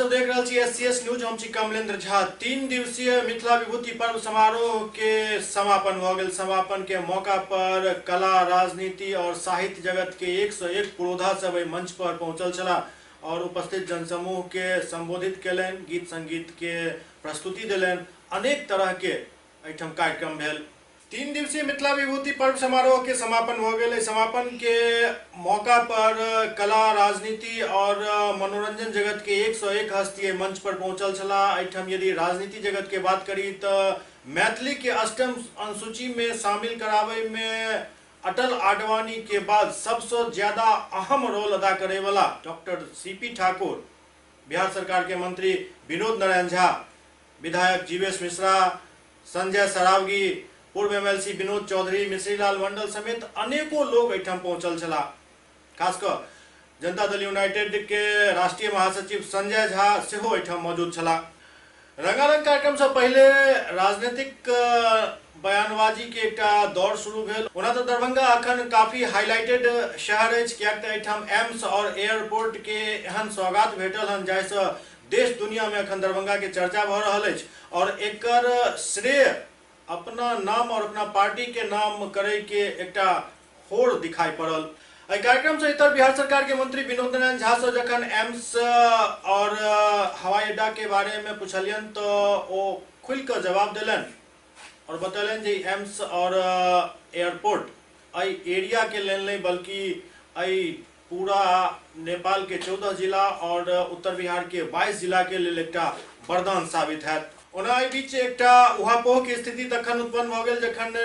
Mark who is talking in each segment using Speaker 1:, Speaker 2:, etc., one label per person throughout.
Speaker 1: सब देख रहल छी एससीएस न्यूज। हम छी कमलेंद्र झा। 3 दिवसीय मिथिला विभूति पर्व समारोह के समापन भ गेल। समापन के मौका पर कला, राजनीति और साहित्य जगत के 101 पुरोधा सब एहि मंच पर पहुंचल छला और उपस्थित जनसमूह के संबोधित केलनि, गीत संगीत के प्रस्तुति देलनि। अनेक तरह के एहिठाम कार्यक्रम भेल। 3 दिवसीय मिथिला विभूति पर्व समारोह के समापन हो गए। समापन के मौका पर कला, राजनीति और मनोरंजन जगत के 101 हस्ती मंच पर पहुंचल छला। एहिठाम यदि राजनीति जगत के बात करी तो मैथिली के अष्टम अनुसूची में शामिल करावे में अटल आडवाणी के बाद सबसे ज्यादा अहम रोल अदा करे वाला डॉक्टर सीपी ठाकुर, बिहार सरकार के मंत्री विनोद नारायण झा, विधायक जीवेश मिश्रा, संजय सरावगी, पूर्व एमएलसी विनोद चौधरी, मिश्रीलाल मंडल समेत अनेकों लोग एहिठाम पहुंचल छला। खासकर जनता दल यूनाइटेड के राष्ट्रीय महासचिव संजय झा सेहो एहिठाम मौजूद छला। रंगारंग कार्यक्रम से पहले राजनीतिक बयानबाजी के एकटा दौर शुरू भेल। ओना तो दरभंगा अखन काफी हाईलाइटेड शहर अछि, कियाक तऽ एहिठाम एम्स और एयरपोर्ट के एहन सौगात भेटल हन जाहिसँ देश दुनिया में अखन दरभंगा के चर्चा भऽ रहल अछि और एकर श्रेय अपना नाम और अपना पार्टी के नाम करे के एकटा होड़ दिखाई पड़ल। एहि कार्यक्रम से इतर बिहार सरकार के मंत्री विनोद नारायण झा से जखन एम्स और हवाई अड्डा के बारे में पूछलियन तो ओ खुल कर जवाब दिलन और बतौलन जे एम्स और एयरपोर्ट एहि एरिया के लेल नहीं बल्कि एहि पूरा नेपाल के 14 जिला और उत्तर बिहार के 22 जिला के लेल एकटा वरदान साबित हैत। ओना एहि बीच एकटा उहापोह के स्थिति तखन उत्पन्न भऽ गेल जखन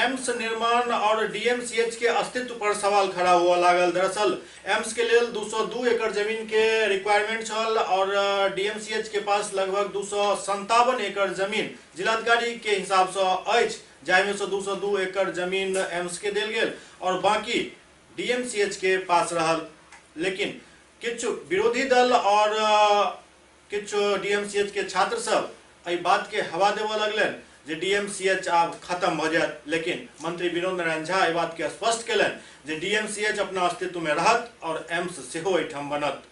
Speaker 1: एम्स निर्माण और डीएमसीएच के अस्तित्व पर सवाल खड़ा हुआ लागल। दरअसल एम्स के लेल 202 एकड़ जमीन के रिक्वायरमेंट छल और डीएमसीएच के पास लगभग 257 एकड़ जमीन जिलाधिकारी के हिसाब से अछि, जाहिमे से 202 एकड़ जमीन एम्स के देल गेल और बाकी डीएमसीएच के पास रहल। लेकिन किछु विरोधी दल और किछु डीएमसीएच के छात्र सब एहि बात के हवा देवऽ लगलनि जे डीएमसीएच आब खत्म भऽ जायत। लेकिन मंत्री विनोद नारायण झा एहि बात के स्पष्ट केलनि जे डीएमसीएच अपना अस्तित्व में रहत और एम्स सेहो एहिठाम बनत।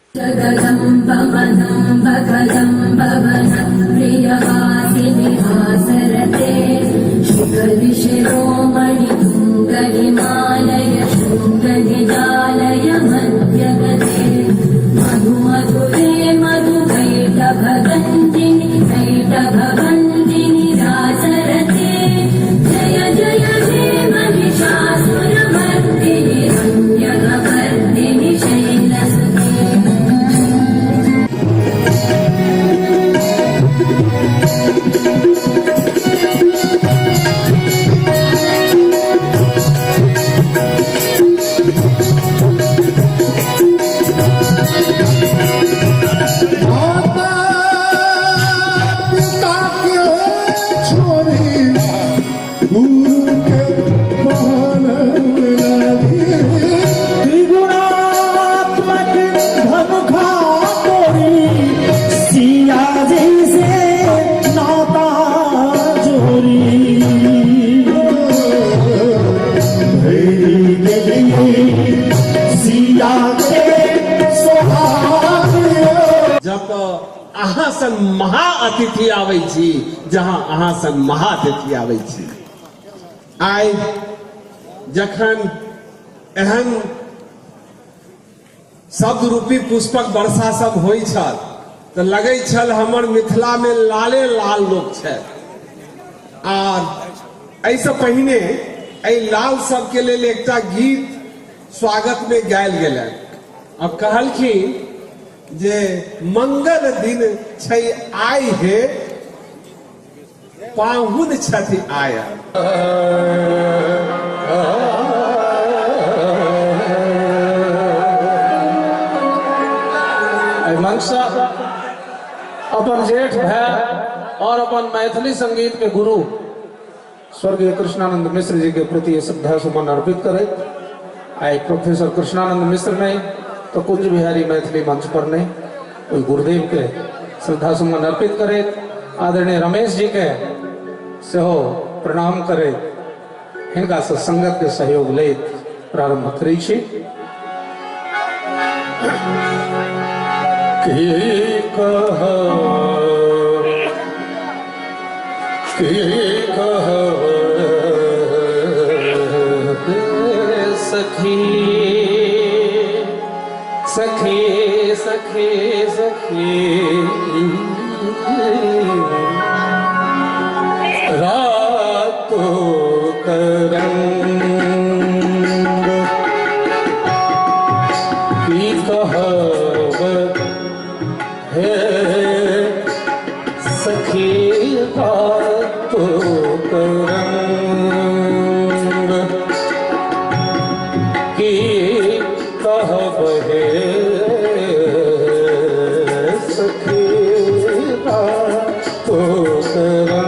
Speaker 2: अहाँ सन महा अतिथि आबै छी, जहाँ अहाँ सन महा अतिथि आबै छी। आइ जखन एहन शब्द रूपी पुष्पक वर्षा सब होइ छल तऽ लगै छल हमर मिथिला में लाले लाल लोक छथि। आर एहिसँ पहिने एहि लाल सबके लेल एकटा गीत स्वागत में गायल गेलनि। अब कहलखिन जे मंगल दिन छै आइ हे, पाहुन छथि आयल।
Speaker 3: एहि मंचसँ अपन जेठ भाय और अपन मैथिली संगीत के गुरु स्वर्गीय कृष्णानंद मिश्र जी के प्रति श्रद्धा सुमन अर्पित करैत आइ प्रोफेसर कृष्णानंद मिश्र नहीं तो कुंज बिहारी मैथिली मंच पर नहीं, ओहि गुरुदेव के श्रद्धा सुमन अर्पित करैत आदरणीय रमेश जी के सेहो प्रणाम करैत हिनका से संगत के सहयोग लैत प्रारंभ करै छी।
Speaker 4: की
Speaker 3: कह की कह सखी सखी सखी सखी रातो करंग की कहब हे सखी रातो करंग की कहब हे सखी रातो करंग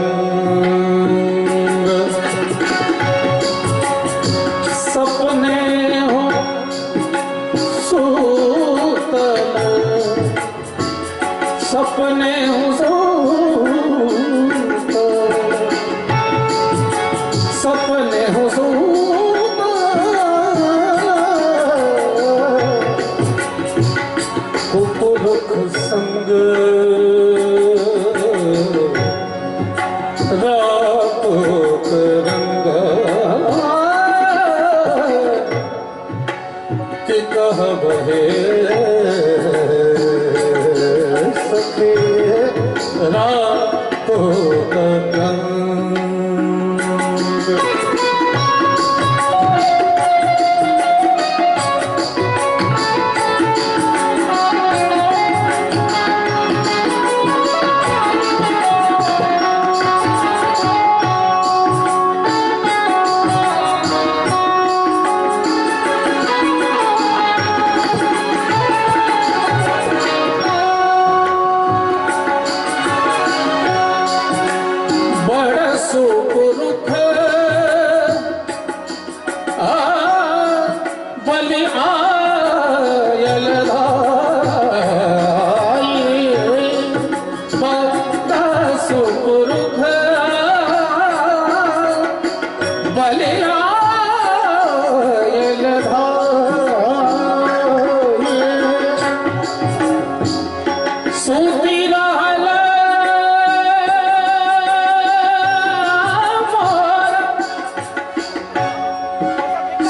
Speaker 3: सपने हो सूतल सपने हो सूतल सपने हो सूतल कुपुरुख संग रातो करंग की कहब हे सखी रातो करंग। बड़ सुपुरुख बलि आयल धाई बड़ सुपुरुख बलि आयल धाई सूती रहल मोर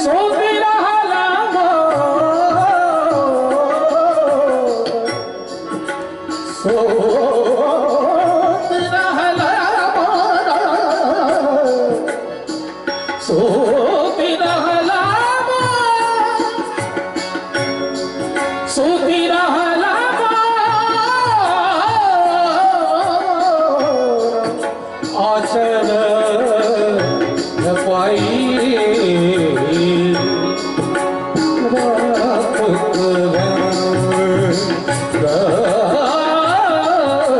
Speaker 3: सूती रहल मोर सूती रहल मोर सूती रहल मोर सूती रहल मोर आचर पाई रात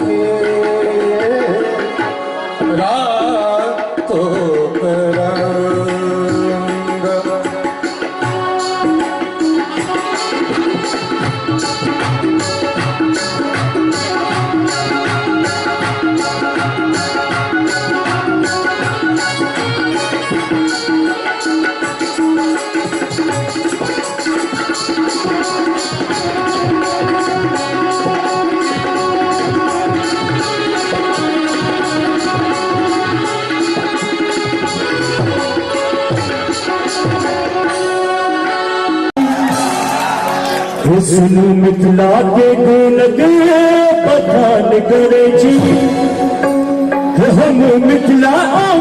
Speaker 3: के रातो रंग।
Speaker 4: सुनू मिथिला के गुण के बखान करे छी, हम मिथिला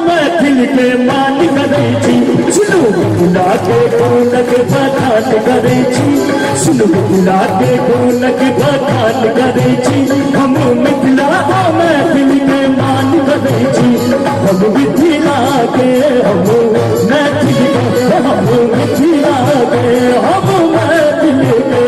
Speaker 4: मैथिल के मान करे छी। सुनू मिथिला के गुण के बखान करे छी, सुनू मिथिला के गुण के बखान करे छी, हम मिथिला मैथिल के मान करे छी। हम मिथिला के, हम मैथिल के, हम मिथिला के, हम मैथिल के।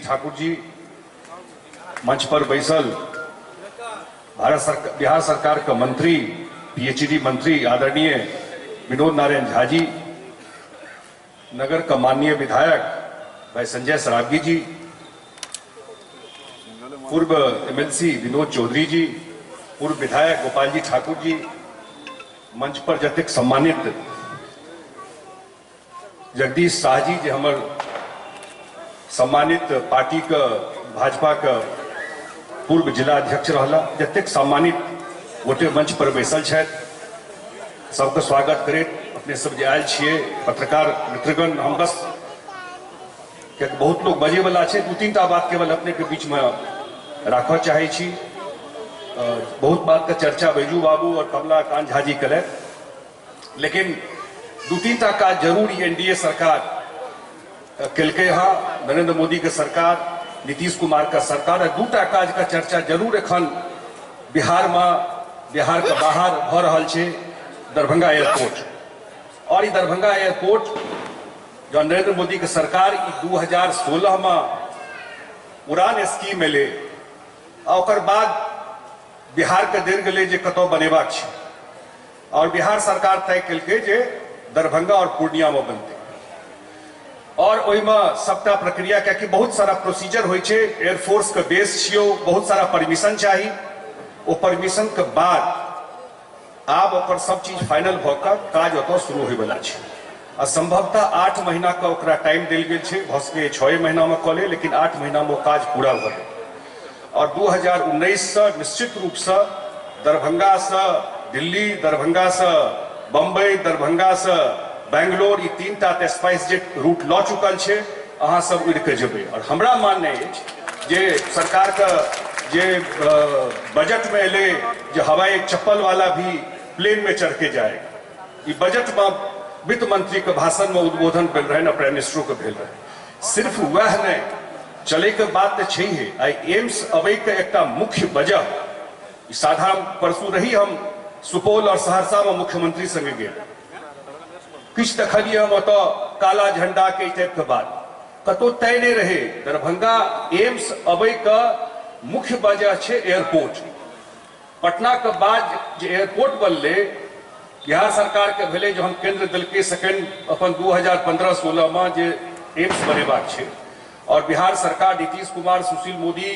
Speaker 5: ठाकुर जी मंच पर बैसल भारत सरकार बिहार सरकार का मंत्री पीएचडी मंत्री आदरणीय विनोद नारायण झा जी, नगर का माननीय विधायक भाई संजय सरावगी जी, पूर्व एमएलसी विनोद चौधरी जी, पूर्व विधायक गोपाल जी ठाकुर जी, मंच पर जतेक सम्मानित जगदीश शाह जी जे हमर सम्मानित पार्टी के भाजपा के पूर्व जिला अध्यक्ष रहला, जतेक सम्मानित गोटे मंच पर बैसल छथि, सबके स्वागत करैत अपने सब जे आयल छियै पत्रकार मित्रगण, हम बस कियाकि बहुत लोग बजे वाला छै, दू तीन टा बात केवल अपने के बीच में राखऽ चाहै छी। बहुत बात के चर्चा बैजू बाबू और कमला कांत झा जी कलथि, लेकिन दू तीन टा काज जरूर एनडीए सरकार केलकै हँ, नरेंद्र मोदी के सरकार, नीतीश कुमार का सरकार, दूटा काज का चर्चा जरूर एखन बिहार में बिहार के बाहर भऽ रहल छै, दरभंगा एयरपोर्ट। और ई दरभंगा एयरपोर्ट जो नरेंद्र मोदी के सरकार 2016 में उड़ान स्कीम एलै आ ओकर बाद बिहार के देल गेलै जे कतौ बनेबाक छै, और बिहार सरकार तय केलकै जे दरभंगा और पूर्णिया में बनतै, और ओहिमे सबटा प्रक्रिया, कियाकि बहुत सारा प्रोसीजर होइ छै, एयरफोर्स के बेस छियौ, बहुत सारा परमिशन चाही, ओ परमिशन के बाद आब ओकर सब चीज फाइनल भऽ कऽ काज ओतऽ शुरू होइवला छै। आ संभवतः 8 महीना के ओकरा टाइम देल गेल छै, भऽ सकैए 6 महीना में कऽ ले, लेकिन 8 महीना में ओ काज पूरा भऽ गेल। और 2019 से निश्चित रूप से दरभंगा से दिल्ली, दरभंगा से बम्बई, दरभंगा से बैंगलोर, ई 3 टा स्पाइस जेट रूट लऽ चुकल छै, अहाँ सब उड़ि के जेबै। और हमरा माननाइ अछि जे सरकार के जे बजट में एलै जे हवाई चप्पल वाला भी प्लेन में चढ़ के जाएगा, ई बजट में वित्त मंत्री के भाषण में उद्बोधन भेल रहे, प्राइम मिनिस्टरों के भेल रहे। सिर्फ वह नहीं चले के बात तो छैहे, आई एम्स अबै के एकटा मुख्य वजह साधारण परसों रही हम सुपौल और सहरसा में मुख्यमंत्री संगे गेल, किछु देखलियै हम ओतऽ काला झंडा के टाइप के बात कतौ तय नहि रहे। दरभंगा एम्स अबै के मुख्य वजह छै एयरपोर्ट। पटना के बाद जे एयरपोर्ट बनलै, बिहार सरकार के भेलै जे हम केंद्र देलकै सेकेंड अपन 2015-16 में जे एम्स बनेबाक छै, और बिहार सरकार नीतीश कुमार, सुशील मोदी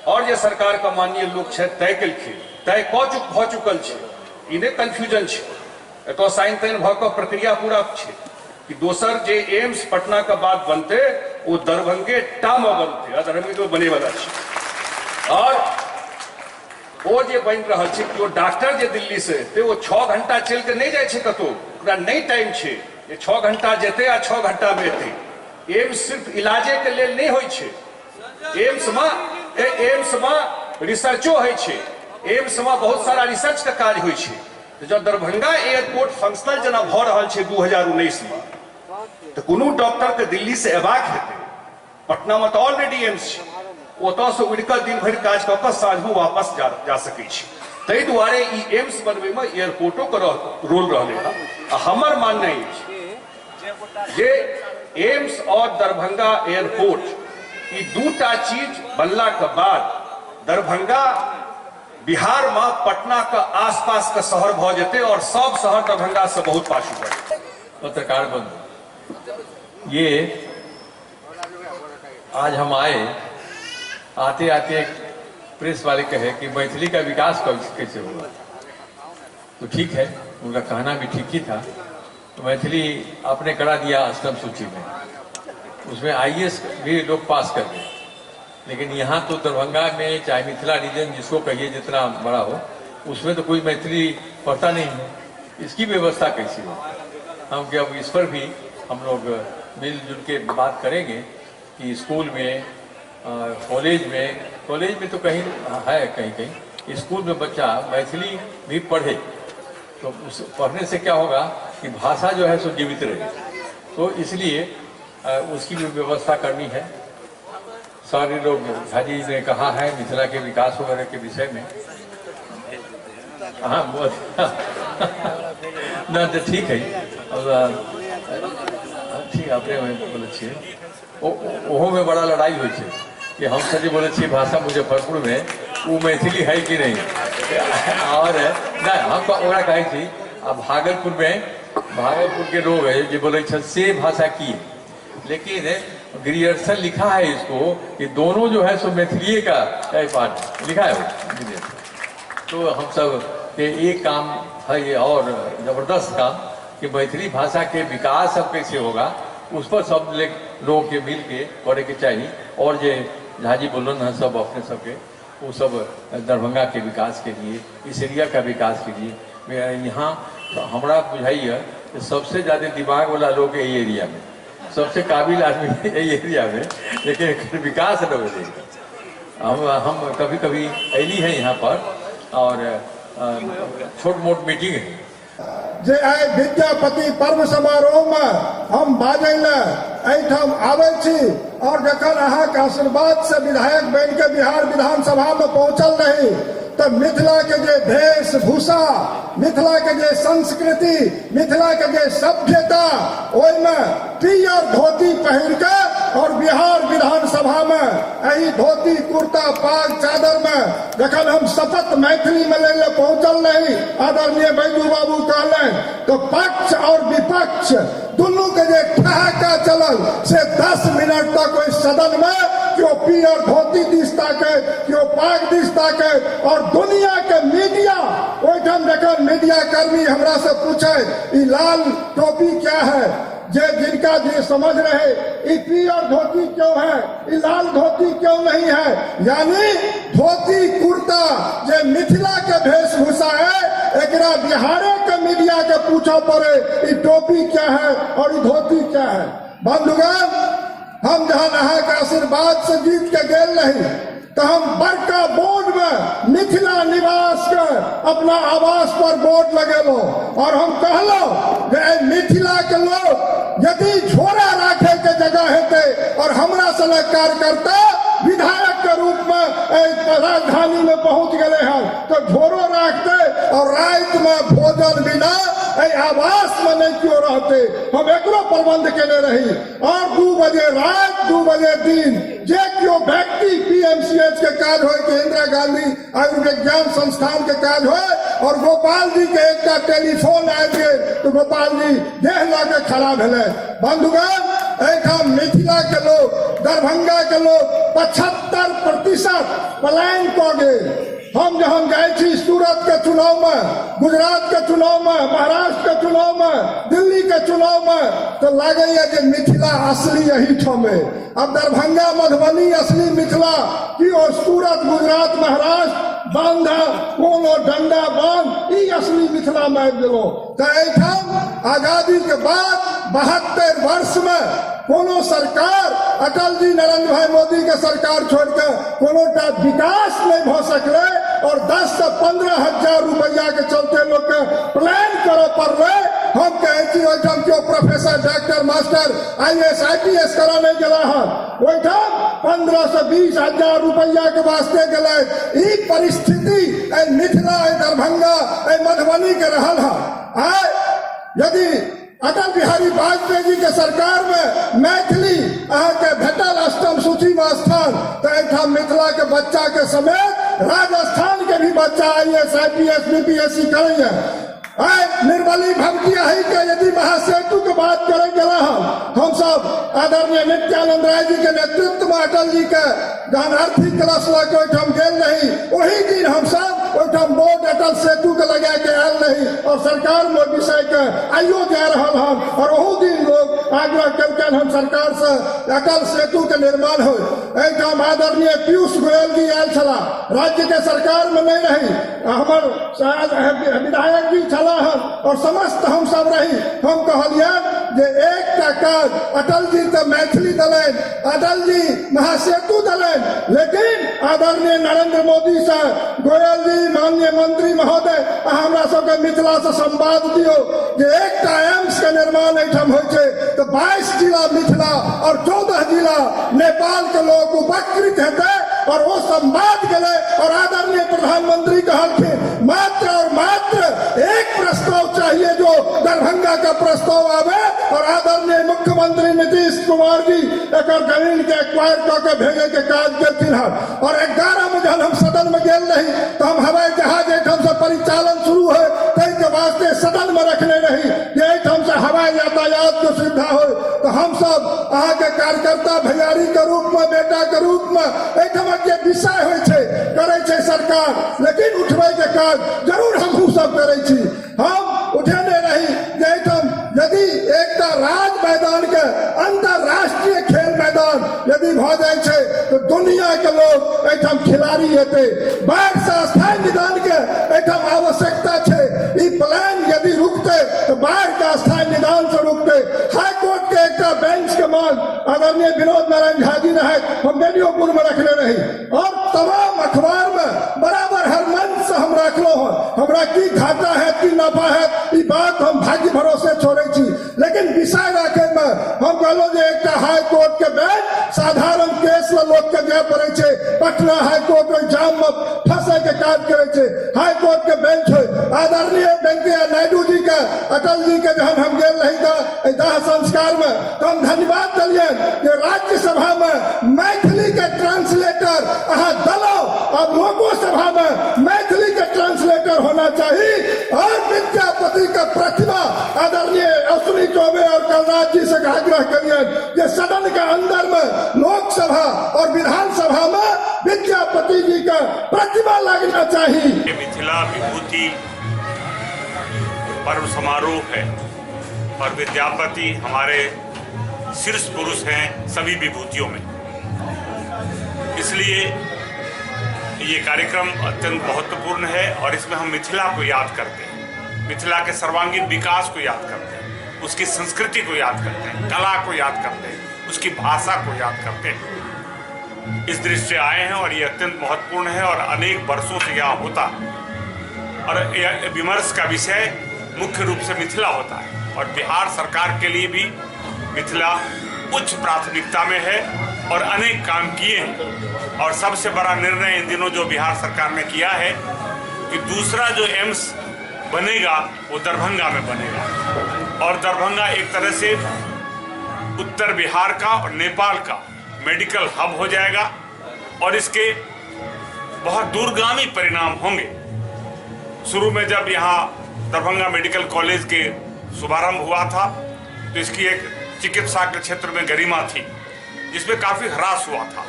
Speaker 5: और जे सरकार के माननीय लोक छथि तय केलखिन, तय भऽ चुकल छै, ई नहि कंफ्यूजन छै, एतऽ साइन ताइन भऽ कऽ प्रक्रिया पूरा छै कि दोसर जे एम्स पटना के बाद बनतै ओ दरभंगे टा मे बनतै, आ दरभंगे के बनेवला छै। और ओ जे बनि रहल छै, केओ डॉक्टर जे दिल्ली से एतै ओ 6 घंटा चलि कऽ नहि जाइ छै कतहु, ओकरा नहि टाइम छै जे 6 घंटा जेतै आ 6 घंटा मे एतै। एम्स सिर्फ इलाजे के लेल नहि होइ छै, एम्स में रिसर्चो होइ छै, एम्स में बहुत सारा रिसर्च के काज होइ छै। जब दरभंगा एयरपोर्ट फंक्शनल जेना भऽ रहल छै 2019 में, तऽ कोनो डॉक्टर के दिल्ली से अयबाक हेतै, पटना में तऽ ऑलरेडी एम्स छै, ओतऽसँ उड़ि कऽ दिन भरि काज कऽ कऽ साँझमे वापस जा सकै छै। ताहि दुआरे ई एम्स बनबैमे एयरपोर्टोके रोल रहलै हँ। आ हमर माननाइ अछि जे एम्स और दरभंगा एयरपोर्ट ई दूटा चीज बनलाके बाद दरभंगा बिहार में पटना के आसपास के शहर भऽ जेतै और सब शहर दरभंगा से बहुत पाछू भऽ जेतै।
Speaker 6: पत्रकार बंधु, ये आज हम आए, आते आते एक प्रेस वाले कहे कि मैथिली का विकास कैसे होगा, तो ठीक है, उनका कहना भी ठीक ही था। तो मैथिली आपने करा दिया अष्टम सूची में, उसमें आईएएस भी लोग पास कर गए, लेकिन यहाँ तो दरभंगा में चाहे मिथिला रीजन जिसको कहिए जितना बड़ा हो, उसमें तो कोई मैथिली पढ़ता नहीं है, इसकी व्यवस्था कैसी हो। हम कि अब इस पर भी हम लोग मिलजुल के बात करेंगे कि स्कूल में, कॉलेज में, तो कहीं है, कहीं कहीं स्कूल में बच्चा मैथिली भी पढ़े, तो उस पढ़ने से क्या होगा कि भाषा जो है सो जीवित रहे। तो इसलिए उसकी भी व्यवस्था करनी है। सारे लोग झाजी ने कहा है मिथिला के विकास वगैरह के विषय में, हाँ ना तो ठीक है, ठीक अपने बोले छियै, ओहो में बड़ा लड़ाई होइ छै कि हम सब जे बोले छियै भाषा मुजफ्फरपुर में वो मैथिली है कि नहीं, और नहीं हम ओकरा कहै छी। आ भागलपुर में, भागलपुर के लोग है जे बोले छथि से भाषा की है, लेकिन ग्रियर्सन लिखा है इसको कि दोनों जो है सो मैथिली का पार्ट लिखा है वो। तो हम सब के एक काम है ये और जबरदस्त काम कि मैथिली भाषा के विकास अब कैसे होगा उस पर सब लोग के मिल के करे के चाहिए। और जे झाजी बोलन है सब अपने सबके, वो सब दरभंगा के विकास के लिए, इस एरिया का विकास के लिए यहाँ हमरा बुझाइए सबसे ज़्यादा दिमाग वाला लोग यही एरिया में, सबसे काबिल आदमी यही एरिया में, लेकिन विकास न हो। हम कभी कभी अली हैं यहाँ पर और छोट मोट मीटिंग है।
Speaker 7: जे आइ विद्यापति पर्व समारोह में हम बाजै ले एहिठाम आबै छी और जखन अहाँके आशीर्वाद से विधायक बनि के बिहार विधानसभा में पहुंचल रही तऽ मिथिला के जे वेशभूषा, मिथिला के जे संस्कृति, मिथिला के जे सभ्यता, ओहिमे पियर धोती पहिर के और बिहार विधानसभा में एहि धोती कुर्ता पाग चादर में जखन हम शपथ मैथिली में लै पहुंचल रही, आदरणीय बैजू बाबू कहलनि तो पक्ष और विपक्ष दुनू के जे ठहाका चलल से 10 मिनट तक ओहि सदन में क्यों पियर धोती दिस ताके, क्यों पाग दिस ताके, और दुनिया के मीडिया ओहिठाम जखन मीडिया कर्मी हमरा से पूछे ई लाल टोपी क्या है, जे जिनका जे समझ रहे ई पियर धोती क्यों है, ई लाल धोती क्यों नहीं है, यानी धोती कुर्ता जे मिथिला के वेशभूषा है एकरा बिहारे के मीडिया के पूछा पड़े ई टोपी क्या है और ई धोती क्या है। बंधुगण, हम जहां अहाँके आशीर्वाद से जीत के गेल रही तो हम बड़का बोर्ड में मिथिला निवास के अपना आवास पर बोर्ड लगेलो और हम कहलो जे मिथिला के लोग यदि झोरा राखे के जगह हेतै और हमरा सनक कार्यकर्ता विधायक के रूप में राजधानी में पहुंच गए हैं तो झोरो राखते और रात में भोजन बिना एहि आवास में नहीं क्यों रहते, हम एकरो प्रबंध केने रही। और 2 बजे रात 2 बजे दिन जे क्यों व्यक्ति पीएमसीएच के काज हो के इंदिरा गांधी आयुर्विज्ञान संस्थान के काज हो और गोपाल जी के एक टेलीफोन आबि गेल तो गोपाल जी देह लऽ के खड़ा भेलै। बंधुगण, एहिठाम मिथिला के लोग, दरभंगा के लोग 75% पलायन कऽ गेल। हम जहन जाइ छी सूरत के चुनाव में, गुजरात के चुनाव में, महाराष्ट्र के चुनाव में, दिल्ली के चुनाव में, तो लागैया जे मिथिला असली एहिठाम है। अब दरभंगा मधुबनी असली मिथिला की और सूरत गुजरात महाराष्ट्र बांध कोनो डंडा बांध ई असली मिथिला में आबि गेलहुँ। तऽ एहिठाम आजादी के बाद 72 वर्ष में कोनो सरकार अटल जी नरेंद्र भाई मोदी के सरकार छोड़ के कोनो टा विकास नहीं भऽ सकलै और 10 से 15 हजार रुपया के चलते लोग के प्लान करऽ पड़लै। हम कहै छी ओहिठाम केओ professor doctor master IAS IPS करऽ नहीं गेला हन, ओहिठाम 15 से 20 हजार रुपया के वास्ते गेलै। ई परिस्थिति एहि मिथिला, एहि दरभंगा, एहि मधुबनी के रहल हन। आइ यदि अटल बिहारी वाजपेयी जी के सरकार में मैथिली अहाँके भेटल अष्टम सूची में स्थान, तो एहिठाम मिथिला के बच्चा के समेत राजस्थान के भी बच्चा आईएएस आईपीएस बीपीएससी करैया। आइ निर्मली भवती अही के यदि महासेतु के बात करे गेला हम सब आदरणीय नित्यानंद राय जी के नेतृत्व में अटल जी के जहन अर्थी क्लास लऽ के ओहिठाम गेल रही, ओही दिन हम सब ओहिठाम बोर्ड अटल सेतु के लगा के आयल रही और सरकार में विषय के आइयो जा रहल हन और ओहू दिन लोग आग्रह केलकनि हम सरकार से अटल सेतु के निर्माण हो। एहिठाम आदरणीय पीयूष गोयल जी आयल छलाह, राज्य के सरकार में नहीं रही, हमर विधायक जी छलाह हन और समस्त हम सब रही। हम कहलियनि जे एकटा काज अटल जी तऽ मैथिली देलनि, अटल जी महासेतु देलनि, लेकिन आदरणीय नरेंद्र मोदी से गोयल जी माननीय मंत्री महोदय अहाँ हमरा सबके मिथिला से संवाद दियौ जे एकटा एम्स के निर्माण एहिठाम होइ छै तऽ 22 जिला मिथिला और 14 जिला नेपाल के लोग उपकृत हेतै और वो संवाद गेलै। और आदरणीय प्रधानमंत्री कहलखिन मात्र और मात्र एक प्रस्ताव चाहिए जो दरभंगा का प्रस्ताव आवे और आदरणीय मुख्यमंत्री नीतीश कुमार जी एकर जमीन के एक्वायर कऽ के भेजे के काज केलखिन हन। और 11 में जहन हम सदन में गेल रही तो हम हवाई जहाज एहिठाम से परिचालन शुरू है ताहिके वास्ते सदन में रखने रही जे एहिठाम से हवाई यातायात के सुविधा हो। तो हम सब अहाँके कार्यकर्ता भैयारी के रूप में, बेटा के रूप में एहिठाम जे विषय होइ छै करै छै सरकार, लेकिन उठबै के काज जरूर हमहूँ सब करै छी। हम उठेने रही जे एहिठाम यदि एकटा राज मैदान के अंतरराष्ट्रीय खेल मैदान यदि भऽ जाइ छै तऽ दुनिया के लोग एहिठाम खिलाड़ी हेतै। बाढ़ि से स्थायी निदान के एहिठाम आवश्यकता छै। ई प्लान यदि रुकतै तऽ बाढ़ि के स्थायी निदान से रुकतै। हाईकोर्ट के एकटा बेंच के मांग आदरणीय विनोद नारायण झा जी रहथि, हम बेनियोपुर में रखने रही और तमाम अखबार में बराबर हर मंच से हम रखलो हन। हमरा की घाटा है की नफा है ई बात हम भाग्य भरोसे छोड़े छी, लेकिन विषय राखे में हम कहलो जे एकटा हाई कोर्ट के बेंच साधारण केस ला लोग के जाय पड़े छै, पटना हाई कोर्ट में जाम में फंसे के काज करे छै, हाई कोर्ट के बेंच हो। आदरणीय वेंकैया नायडू जी के अटल जी के जहन हम गेल रही तऽ दाह संस्कार में तो हम धन्यवाद देलियनि जे राज्यसभा में मैथिली के ट्रांसलेटर अहाँ दलो, अब लोको सभा में मैथिली के ट्रांसलेटर होना चाहिए। और विद्यापति का प्रतिमा आदरणीय अश्विनी चौबे और कलराज जी से आग्रह करिए कि सदन के अंदर में लोकसभा और विधानसभा में विद्यापति जी का प्रतिमा लगना चाहिए।
Speaker 8: मिथिला विभूति पर्व समारोह है और विद्यापति हमारे शीर्ष पुरुष हैं सभी विभूतियों में, इसलिए ये कार्यक्रम अत्यंत महत्वपूर्ण है और इसमें हम मिथिला को याद करते हैं, मिथिला के सर्वांगीण विकास को याद करते हैं, उसकी संस्कृति को याद करते हैं, कला को याद करते हैं, उसकी भाषा को याद करते हैं। इस दृष्टि से आए हैं और ये अत्यंत महत्वपूर्ण है और अनेक वर्षों से यह होता है और यह विमर्श का विषय मुख्य रूप से मिथिला होता है और बिहार सरकार के लिए भी मिथिला उच्च प्राथमिकता में है और अनेक काम किए हैं। और सबसे बड़ा निर्णय इन दिनों जो बिहार सरकार ने किया है कि दूसरा जो एम्स बनेगा वो दरभंगा में बनेगा। और दरभंगा एक तरह से उत्तर बिहार का और नेपाल का मेडिकल हब हो जाएगा और इसके बहुत दूरगामी परिणाम होंगे। शुरू में जब यहाँ दरभंगा मेडिकल कॉलेज के शुभारंभ हुआ था तो इसकी एक चिकित्सा के क्षेत्र में गरिमा थी, जिसमें काफ़ी ह्रास हुआ था,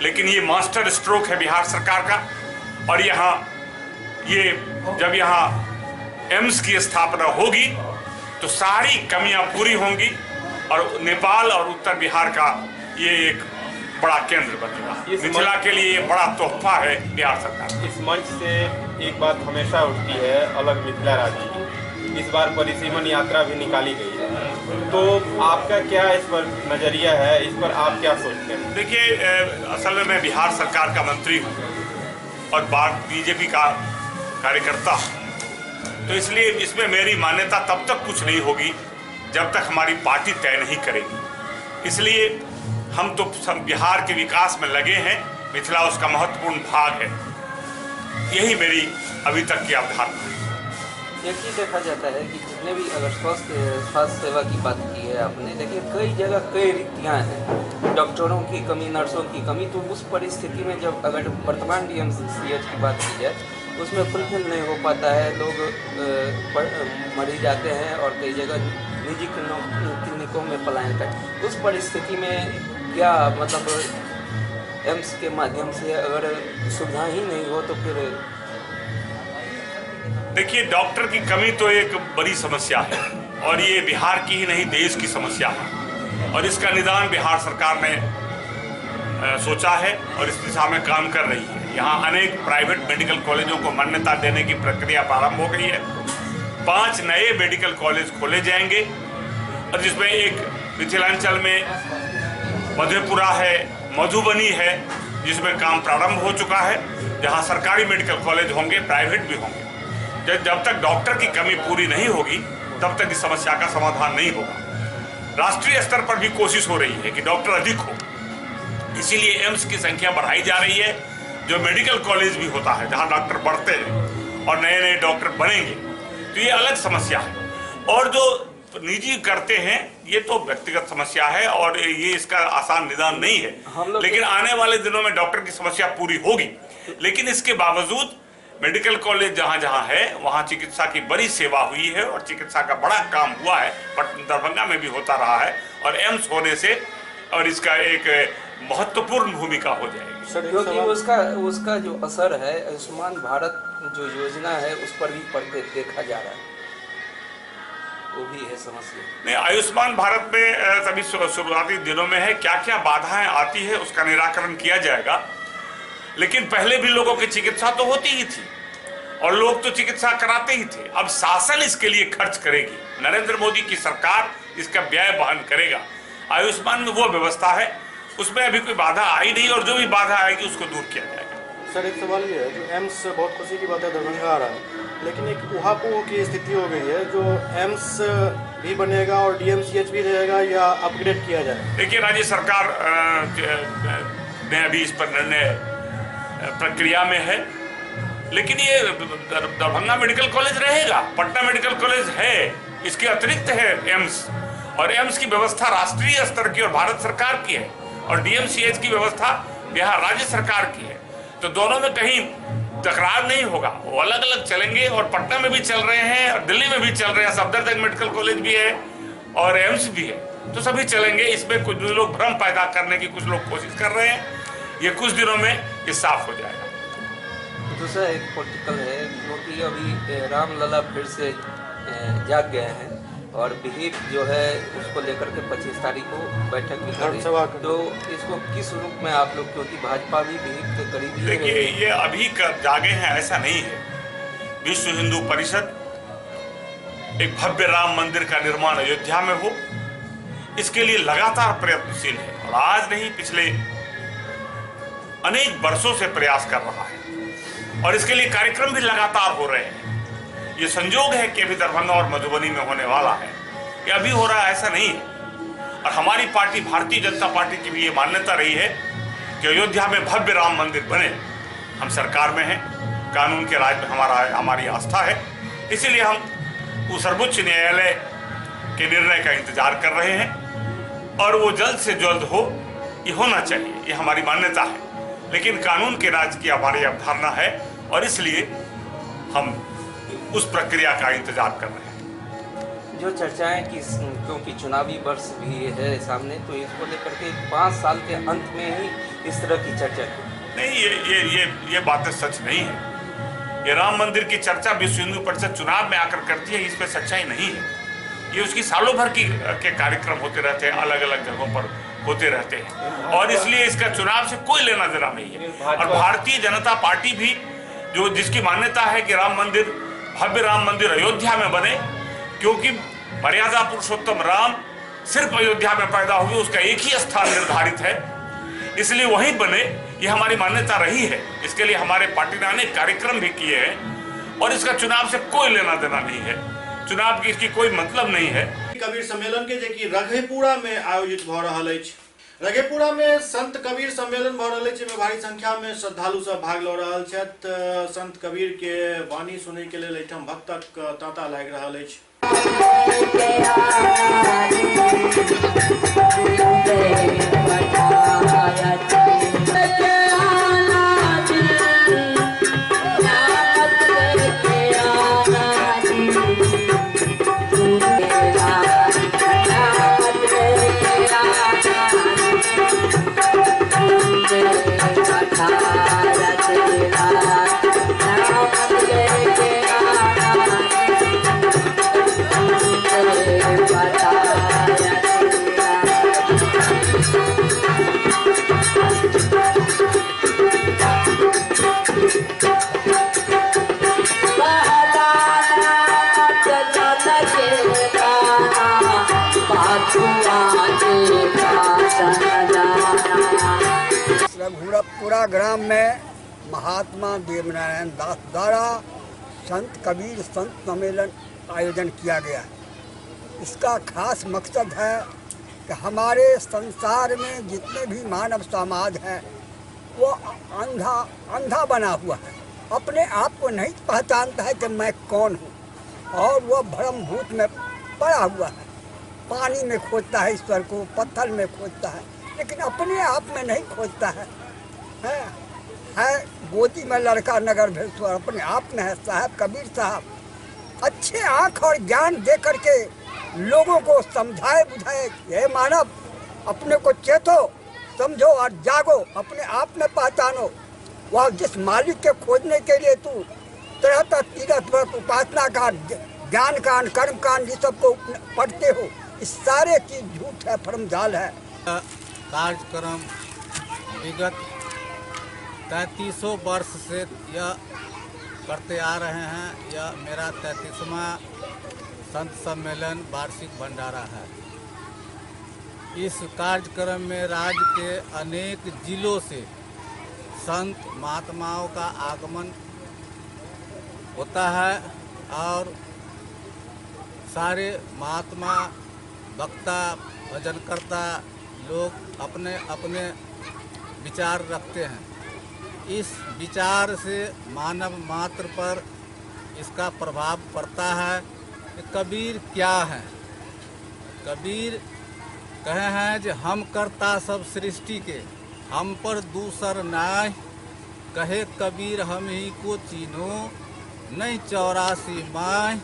Speaker 8: लेकिन ये मास्टर स्ट्रोक है बिहार सरकार का। और यहाँ ये जब यहाँ एम्स की स्थापना होगी तो सारी कमियां पूरी होंगी और नेपाल और उत्तर बिहार का ये एक बड़ा केंद्र बनेगा। मिथिला के लिए ये बड़ा तोहफा है बिहार सरकार।
Speaker 9: इस मंच से एक बात हमेशा उठती है, अलग मिथिला राज्य की। इस बार परिसीमन यात्रा भी निकाली गई है, तो आपका क्या इस पर नजरिया है, इस पर आप क्या सोचते हैं?
Speaker 8: देखिए, असल में मैं बिहार सरकार का मंत्री हूँ और बीजेपी का कार्यकर्ता हूँ, तो इसलिए इसमें मेरी मान्यता तब तक कुछ नहीं होगी जब तक हमारी पार्टी तय नहीं करेगी। इसलिए हम तो सब बिहार के विकास में लगे हैं, मिथिला उसका महत्वपूर्ण भाग है। यही मेरी अभी तक की अवधारणा है।
Speaker 10: एक ही देखा जाता है कि जितने भी अगर स्वास्थ्य सेवा की बात की है आपने, देखिए कई जगह कई रिक्तियाँ हैं, डॉक्टरों की कमी, नर्सों की कमी, तो उस परिस्थिति में जब अगर वर्तमान DMCH की बात की जाए उसमें फुलफिल नहीं हो पाता है, लोग मर ही जाते हैं और कई जगह निजी क्लिनिकों में पलायन कर। उस परिस्थिति में क्या मतलब एम्स के माध्यम से अगर सुविधा ही नहीं हो तो फिर?
Speaker 8: देखिए, डॉक्टर की कमी तो एक बड़ी समस्या है और ये बिहार की ही नहीं देश की समस्या है, और इसका निदान बिहार सरकार ने सोचा है और इस दिशा में काम कर रही है। यहाँ अनेक प्राइवेट मेडिकल कॉलेजों को मान्यता देने की प्रक्रिया प्रारंभ हो गई है। 5 नए मेडिकल कॉलेज खोले जाएंगे और जिसमें एक मिथिलांचल में मधेपुरा है, मधुबनी है, जिसमें काम प्रारंभ हो चुका है, जहाँ सरकारी मेडिकल कॉलेज होंगे, प्राइवेट भी होंगे। जब तक डॉक्टर की कमी पूरी नहीं होगी तब तक इस समस्या का समाधान नहीं होगा। राष्ट्रीय स्तर पर भी कोशिश हो रही है कि डॉक्टर अधिक हो, इसीलिए एम्स की संख्या बढ़ाई जा रही है। जो मेडिकल कॉलेज भी होता है जहां डॉक्टर बढ़ते हैं और नए नए डॉक्टर बनेंगे, तो ये अलग समस्या है। और जो निजी करते हैं ये तो व्यक्तिगत समस्या है और ये इसका आसान निदान नहीं है, लेकिन आने वाले दिनों में डॉक्टर की समस्या पूरी होगी। लेकिन इसके बावजूद मेडिकल कॉलेज जहाँ जहाँ है वहाँ चिकित्सा की बड़ी सेवा हुई है और चिकित्सा का बड़ा काम हुआ है, बट दरभंगा में भी होता रहा है और एम्स होने से और इसका एक महत्वपूर्ण भूमिका हो जाएगी।
Speaker 10: क्योंकि उसका जो असर है आयुष्मान भारत जो योजना है उस पर भी पड़ते देखा जा रहा है, वो भी है समस्या।
Speaker 8: नहीं, आयुष्मान भारत में अभी शुरुआती दिनों में है, क्या क्या बाधाएं आती है उसका निराकरण किया जाएगा। लेकिन पहले भी लोगों की चिकित्सा तो होती ही थी और लोग तो चिकित्सा कराते ही थे। अब शासन इसके लिए खर्च करेगी, नरेंद्र मोदी की सरकार इसका व्यय वहन करेगा। आयुष्मान में वो व्यवस्था है, उसमें अभी कोई बाधा आई नहीं और जो भी बाधा आएगी उसको दूर किया जाएगा।
Speaker 1: सर, एक सवाल ये है, जो एम्स बहुत खुशी की बात है दरभंगा आ रहा है, लेकिन एक उहापोह की स्थिति हो गई है, जो एम्स भी बनेगा और DMCH भी रहेगा या अपग्रेड किया जाएगा?
Speaker 8: देखिए, राज्य सरकार ने अभी इस पर निर्णय प्रक्रिया में है, लेकिन ये दरभंगा मेडिकल कॉलेज रहेगा, पटना मेडिकल कॉलेज है, इसके अतिरिक्त है एम्स, और एम्स की व्यवस्था राष्ट्रीय स्तर की और भारत सरकार की है और DMCH की व्यवस्था बिहार राज्य सरकार की है, तो दोनों में कहीं तकरार नहीं होगा, वो अलग अलग चलेंगे। और पटना में भी चल रहे हैं और दिल्ली में भी चल रहे हैं, सफदरजंग मेडिकल कॉलेज भी है और एम्स भी है, तो सभी चलेंगे। इसमें कुछ लोग भ्रम पैदा करने की कुछ लोग कोशिश कर रहे हैं, ये कुछ दिनों में ये साफ हो जाएगा।
Speaker 10: दूसरा एक पॉलिटिकल है, क्योंकि अभी रामलला फिर से जाग गए हैं और विहिप जो है उसको लेकर के 25 तारीख को बैठक भी करें, तो इसको किस रूप में आप लोग, क्योंकि भाजपा भी विहिप के करीब ही।
Speaker 8: देखिए, ये अभी जागे हैं ऐसा नहीं है। विश्व हिंदू परिषद एक भव्य राम मंदिर का निर्माण अयोध्या में हो, इसके लिए लगातार प्रयत्नशील है और आज नहीं पिछले अनेक वर्षों से प्रयास कर रहा है और इसके लिए कार्यक्रम भी लगातार हो रहे हैं। ये संजोग है कि अभी दरभंगा और मधुबनी में होने वाला है, ये अभी हो रहा है ऐसा नहीं है। और हमारी पार्टी भारतीय जनता पार्टी की भी ये मान्यता रही है कि अयोध्या में भव्य राम मंदिर बने। हम सरकार में हैं, कानून के राज में हमारी आस्था है इसीलिए हम वो सर्वोच्च न्यायालय के निर्णय का इंतजार कर रहे हैं और वो जल्द से जल्द हो, ये होना चाहिए, ये हमारी मान्यता है। लेकिन कानून के राज की हमारी अवधारणा है और इसलिए हम उस प्रक्रिया का इंतजार कर रहे हैं।
Speaker 10: जो चर्चाएं कि क्योंकि चुनावी वर्ष भी है सामने, तो इसको लेकर के 5 साल के अंत में ही इस तरह की चर्चा
Speaker 8: नहीं, ये ये ये ये बातें सच नहीं है। ये राम मंदिर की चर्चा विश्व हिंदू परिषद चुनाव में आकर करती है, इस पर सच्चाई नहीं है। ये उसकी सालों भर की के कार्यक्रम होते रहते हैं, अलग अलग जगहों पर होते रहते हैं और इसलिए इसका चुनाव से कोई लेना देना नहीं है। और भारतीय जनता पार्टी भी जो जिसकी मान्यता है कि राम मंदिर, भव्य राम मंदिर अयोध्या में बने, क्योंकि मर्यादा पुरुषोत्तम राम सिर्फ अयोध्या में पैदा हुए, उसका एक ही स्थान निर्धारित है, इसलिए वहीं बने, ये हमारी मान्यता रही है। इसके लिए हमारे पार्टी ने अनेक कार्यक्रम भी किए हैं और इसका चुनाव से कोई लेना देना नहीं है, चुनाव की इसकी कोई मतलब नहीं है।
Speaker 1: कबीर सम्मेलन के जे कि रघेपुरा में आयोजित भ रहल अछि। रघेपुरा में संत कबीर सम्मेलन भ रहल अछि, में भारी संख्या में श्रद्धालु सब भाग ल रहल छथि। संत कबीर के वाणी सुनै के लेल एहिठाम भक्तक तांता लागि रहल अछि।
Speaker 11: रघुपुरा ग्राम में महात्मा देवनारायण दास द्वारा संत कबीर संत सम्मेलन आयोजन किया गया है। इसका खास मकसद है कि हमारे संसार में जितने भी मानव समाज हैं वो अंधा अंधा बना हुआ है, अपने आप को नहीं पहचानता है कि मैं कौन हूँ, और वह भ्रमभूत में पड़ा हुआ है। पानी में खोजता है ईश्वर को, पत्थर में खोजता है, लेकिन अपने आप में नहीं खोजता है। है गोदी में लड़का नगर भेश्वर, अपने आप में है। साहब कबीर साहब अच्छे आँख और ज्ञान दे करके लोगों को समझाए बुझाए, हे मानव अपने को चेतो, समझो और जागो, अपने आप में पहचानो। वह जिस मालिक के खोजने के लिए तू तरह तरह तीर्थ व्रत उपासना कांड, ज्ञान कांड, कर्म कांड, ये सबको पढ़ते हो, इस सारे चीज झूठ है, भ्रमजाल है।
Speaker 12: कार्यक्रम विगत 33 वर्ष से यह करते आ रहे हैं। यह मेरा 33वां संत सम्मेलन वार्षिक भंडारा है। इस कार्यक्रम में राज्य के अनेक जिलों से संत महात्माओं का आगमन होता है और सारे महात्मा वक्ता भजनकर्ता लोग अपने अपने विचार रखते हैं। इस विचार से मानव मात्र पर इसका प्रभाव पड़ता है कि कबीर क्या है। कबीर कहे हैं जो हम करता सब सृष्टि के, हम पर दूसर नाय। कहे कबीर हम ही को चीन्हो, नहीं 84 my.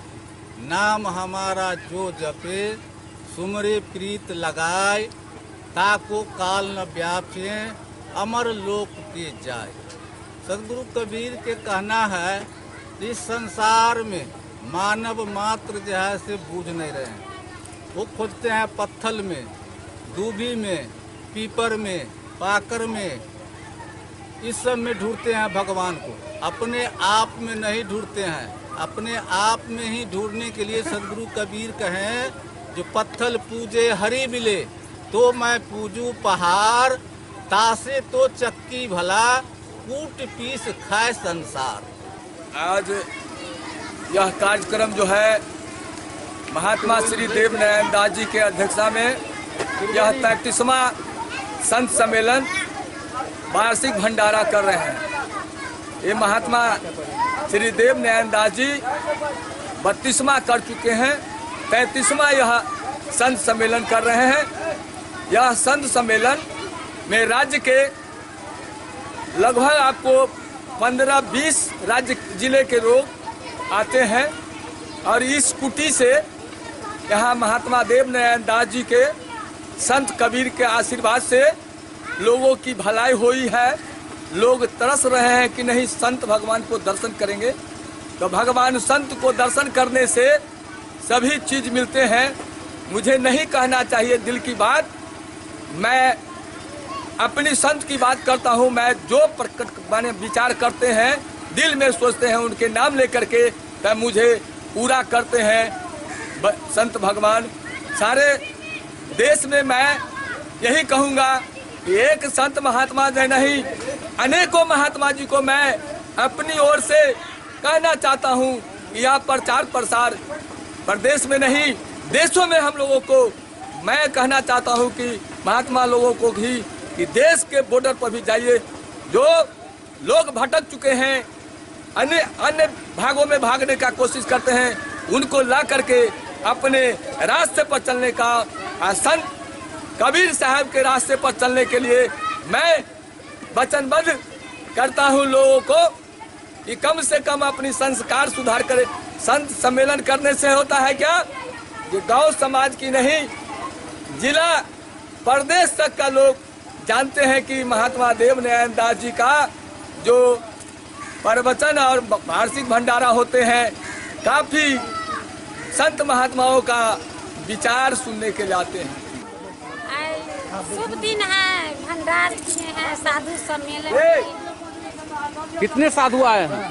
Speaker 12: नाम हमारा जो जपे, सुमरे प्रीत लगाए। ताको काल न व्यापे, अमर लोक के जाए। सदगुरु कबीर के कहना है इस संसार में मानव मात्र जो है से बूझ नहीं रहे हैं। वो खोजते हैं पत्थर में, दूभी में, पीपर में, पाकर में, इस सब में ढूंढते हैं भगवान को, अपने आप में नहीं ढूंढते हैं। अपने आप में ही ढूंढने के लिए सदगुरु कबीर कहें जो पत्थर पूजे हरि मिले तो मैं पूजू पहाड़, तासे तो चक्की भला कूट पीस खाए संसार।
Speaker 13: आज यह कार्यक्रम जो है महात्मा श्री देवनारायण दास जी के अध्यक्षता में यह 33वां संत सम्मेलन वार्षिक भंडारा कर रहे हैं। ये महात्मा श्री देवनारायण दास जी 32वां कर चुके हैं, 33वां यह संत सम्मेलन कर रहे हैं। यह संत सम्मेलन में राज्य के लगभग आपको 15-20 राज्य जिले के लोग आते हैं और इस कुटी से यहाँ महात्मा देव नारायण दास जी के संत कबीर के आशीर्वाद से लोगों की भलाई हुई है। लोग तरस रहे हैं कि नहीं संत भगवान को दर्शन करेंगे, तो भगवान संत को दर्शन करने से सभी चीज मिलते हैं। मुझे नहीं कहना चाहिए दिल की बात, मैं अपनी संत की बात करता हूँ। मैं जो प्रकट माने विचार करते हैं, दिल में सोचते हैं, उनके नाम लेकर के तब मुझे पूरा करते हैं संत भगवान। सारे देश में मैं यही कहूँगा कि एक संत महात्मा जी नहीं, अनेकों महात्मा जी को मैं अपनी ओर से कहना चाहता हूँ कि यह प्रचार प्रसार प्रदेश में नहीं, देशों में हम लोगों को मैं कहना चाहता हूँ कि महात्मा लोगों को भी कि देश के बॉर्डर पर भी जाइए। जो लोग भटक चुके हैं, अन्य अन्य भागों में भागने का कोशिश करते हैं, उनको ला करके अपने रास्ते पर चलने का, संत कबीर साहब के रास्ते पर चलने के लिए मैं वचनबद्ध करता हूं लोगों को कि कम से कम अपनी संस्कार सुधार करें। संत सम्मेलन करने से होता है क्या कि गांव समाज की नहीं, जिला प्रदेश तक का लोग जानते हैं कि महात्मा देव नारायण दास जी का जो प्रवचन और वार्षिक भंडारा होते हैं, काफी संत महात्माओं का विचार सुनने के लिए आते हैं।
Speaker 14: शुभ दिन है, भंडार किए हैं, साधु सम्मेलन।
Speaker 15: कितने साधु आए हैं?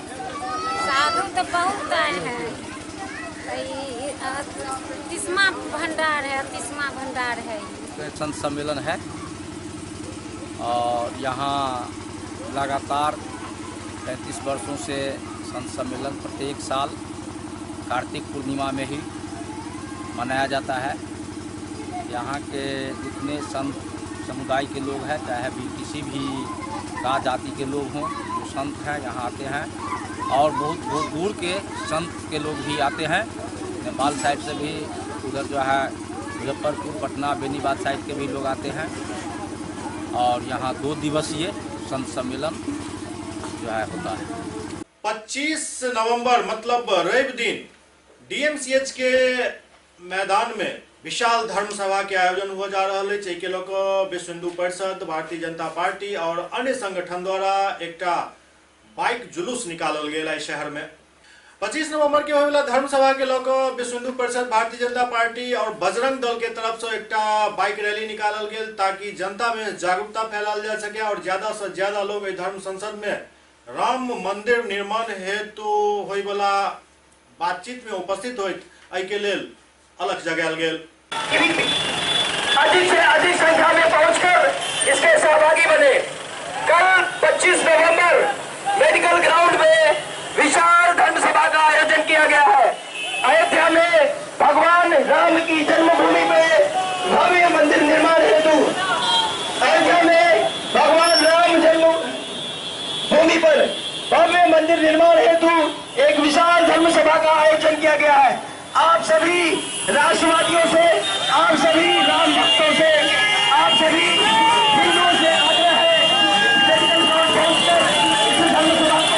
Speaker 14: साधु तो बहुत आए हैं। 30वां भंडार है, 30वां भंडार है।
Speaker 15: संत सम्मेलन है और यहाँ लगातार 35 वर्षों से संत सम्मेलन प्रत्येक साल कार्तिक पूर्णिमा में ही मनाया जाता है। यहाँ के जितने संत समुदाय के लोग हैं, चाहे भी किसी भी जाति के लोग हों, जो संत हैं यहाँ आते हैं और बहुत बहुत दूर के संत के लोग भी आते हैं। नेपाल साइड से भी, उधर जो है मुजफ्फरपुर, पटना, बेनीबाद साइड के भी लोग आते हैं और यहाँ 2 दिवसीय संत सम्मेलन जो है होता है।
Speaker 1: 25 नवंबर मतलब रवि दिन डीएमसीएच के मैदान में विशाल धर्म सभा के आयोजन हुआ जा रहा है। के लऽ कऽ विश्व हिंदू परिषद, भारतीय जनता पार्टी और अन्य संगठन द्वारा एकटा बाइक जुलूस निकालल गेल है शहर में। 25 नवंबर के होयवला धर्म सभा के लऽ कऽ विश्व हिंदू परिषद, भारतीय जनता पार्टी और बजरंग दल के तरफ से एकटा बाइक रैली निकालल गेल ताकि जनता में जागरूकता फैलाल जा सके और ज्यादा से ज्यादा लोग एहि धर्म संसद में राम मंदिर निर्माण हेतु होयवला बातचीत में उपस्थित होइत एहि के लेल अलग जगायल गेल।
Speaker 16: अधिक से अधिक संख्या में पहुंचकर इसके सहभागी बने। कल 25 नवंबर मेडिकल ग्राउंड में विशाल धर्म सभा का आयोजन किया गया है। अयोध्या में भगवान राम की जन्मभूमि में भव्य मंदिर निर्माण हेतु, अयोध्या में भगवान राम जन्मभूमि पर भव्य मंदिर निर्माण हेतु एक विशाल धर्म सभा का आयोजन किया गया है। आप सभी राष्ट्रवादियों से, आप सभी राम भक्तों से, आप सभी हिंदुओं से आग्रह है मेडिकल ग्राउंड पहुंचकर इस धर्म सभा को।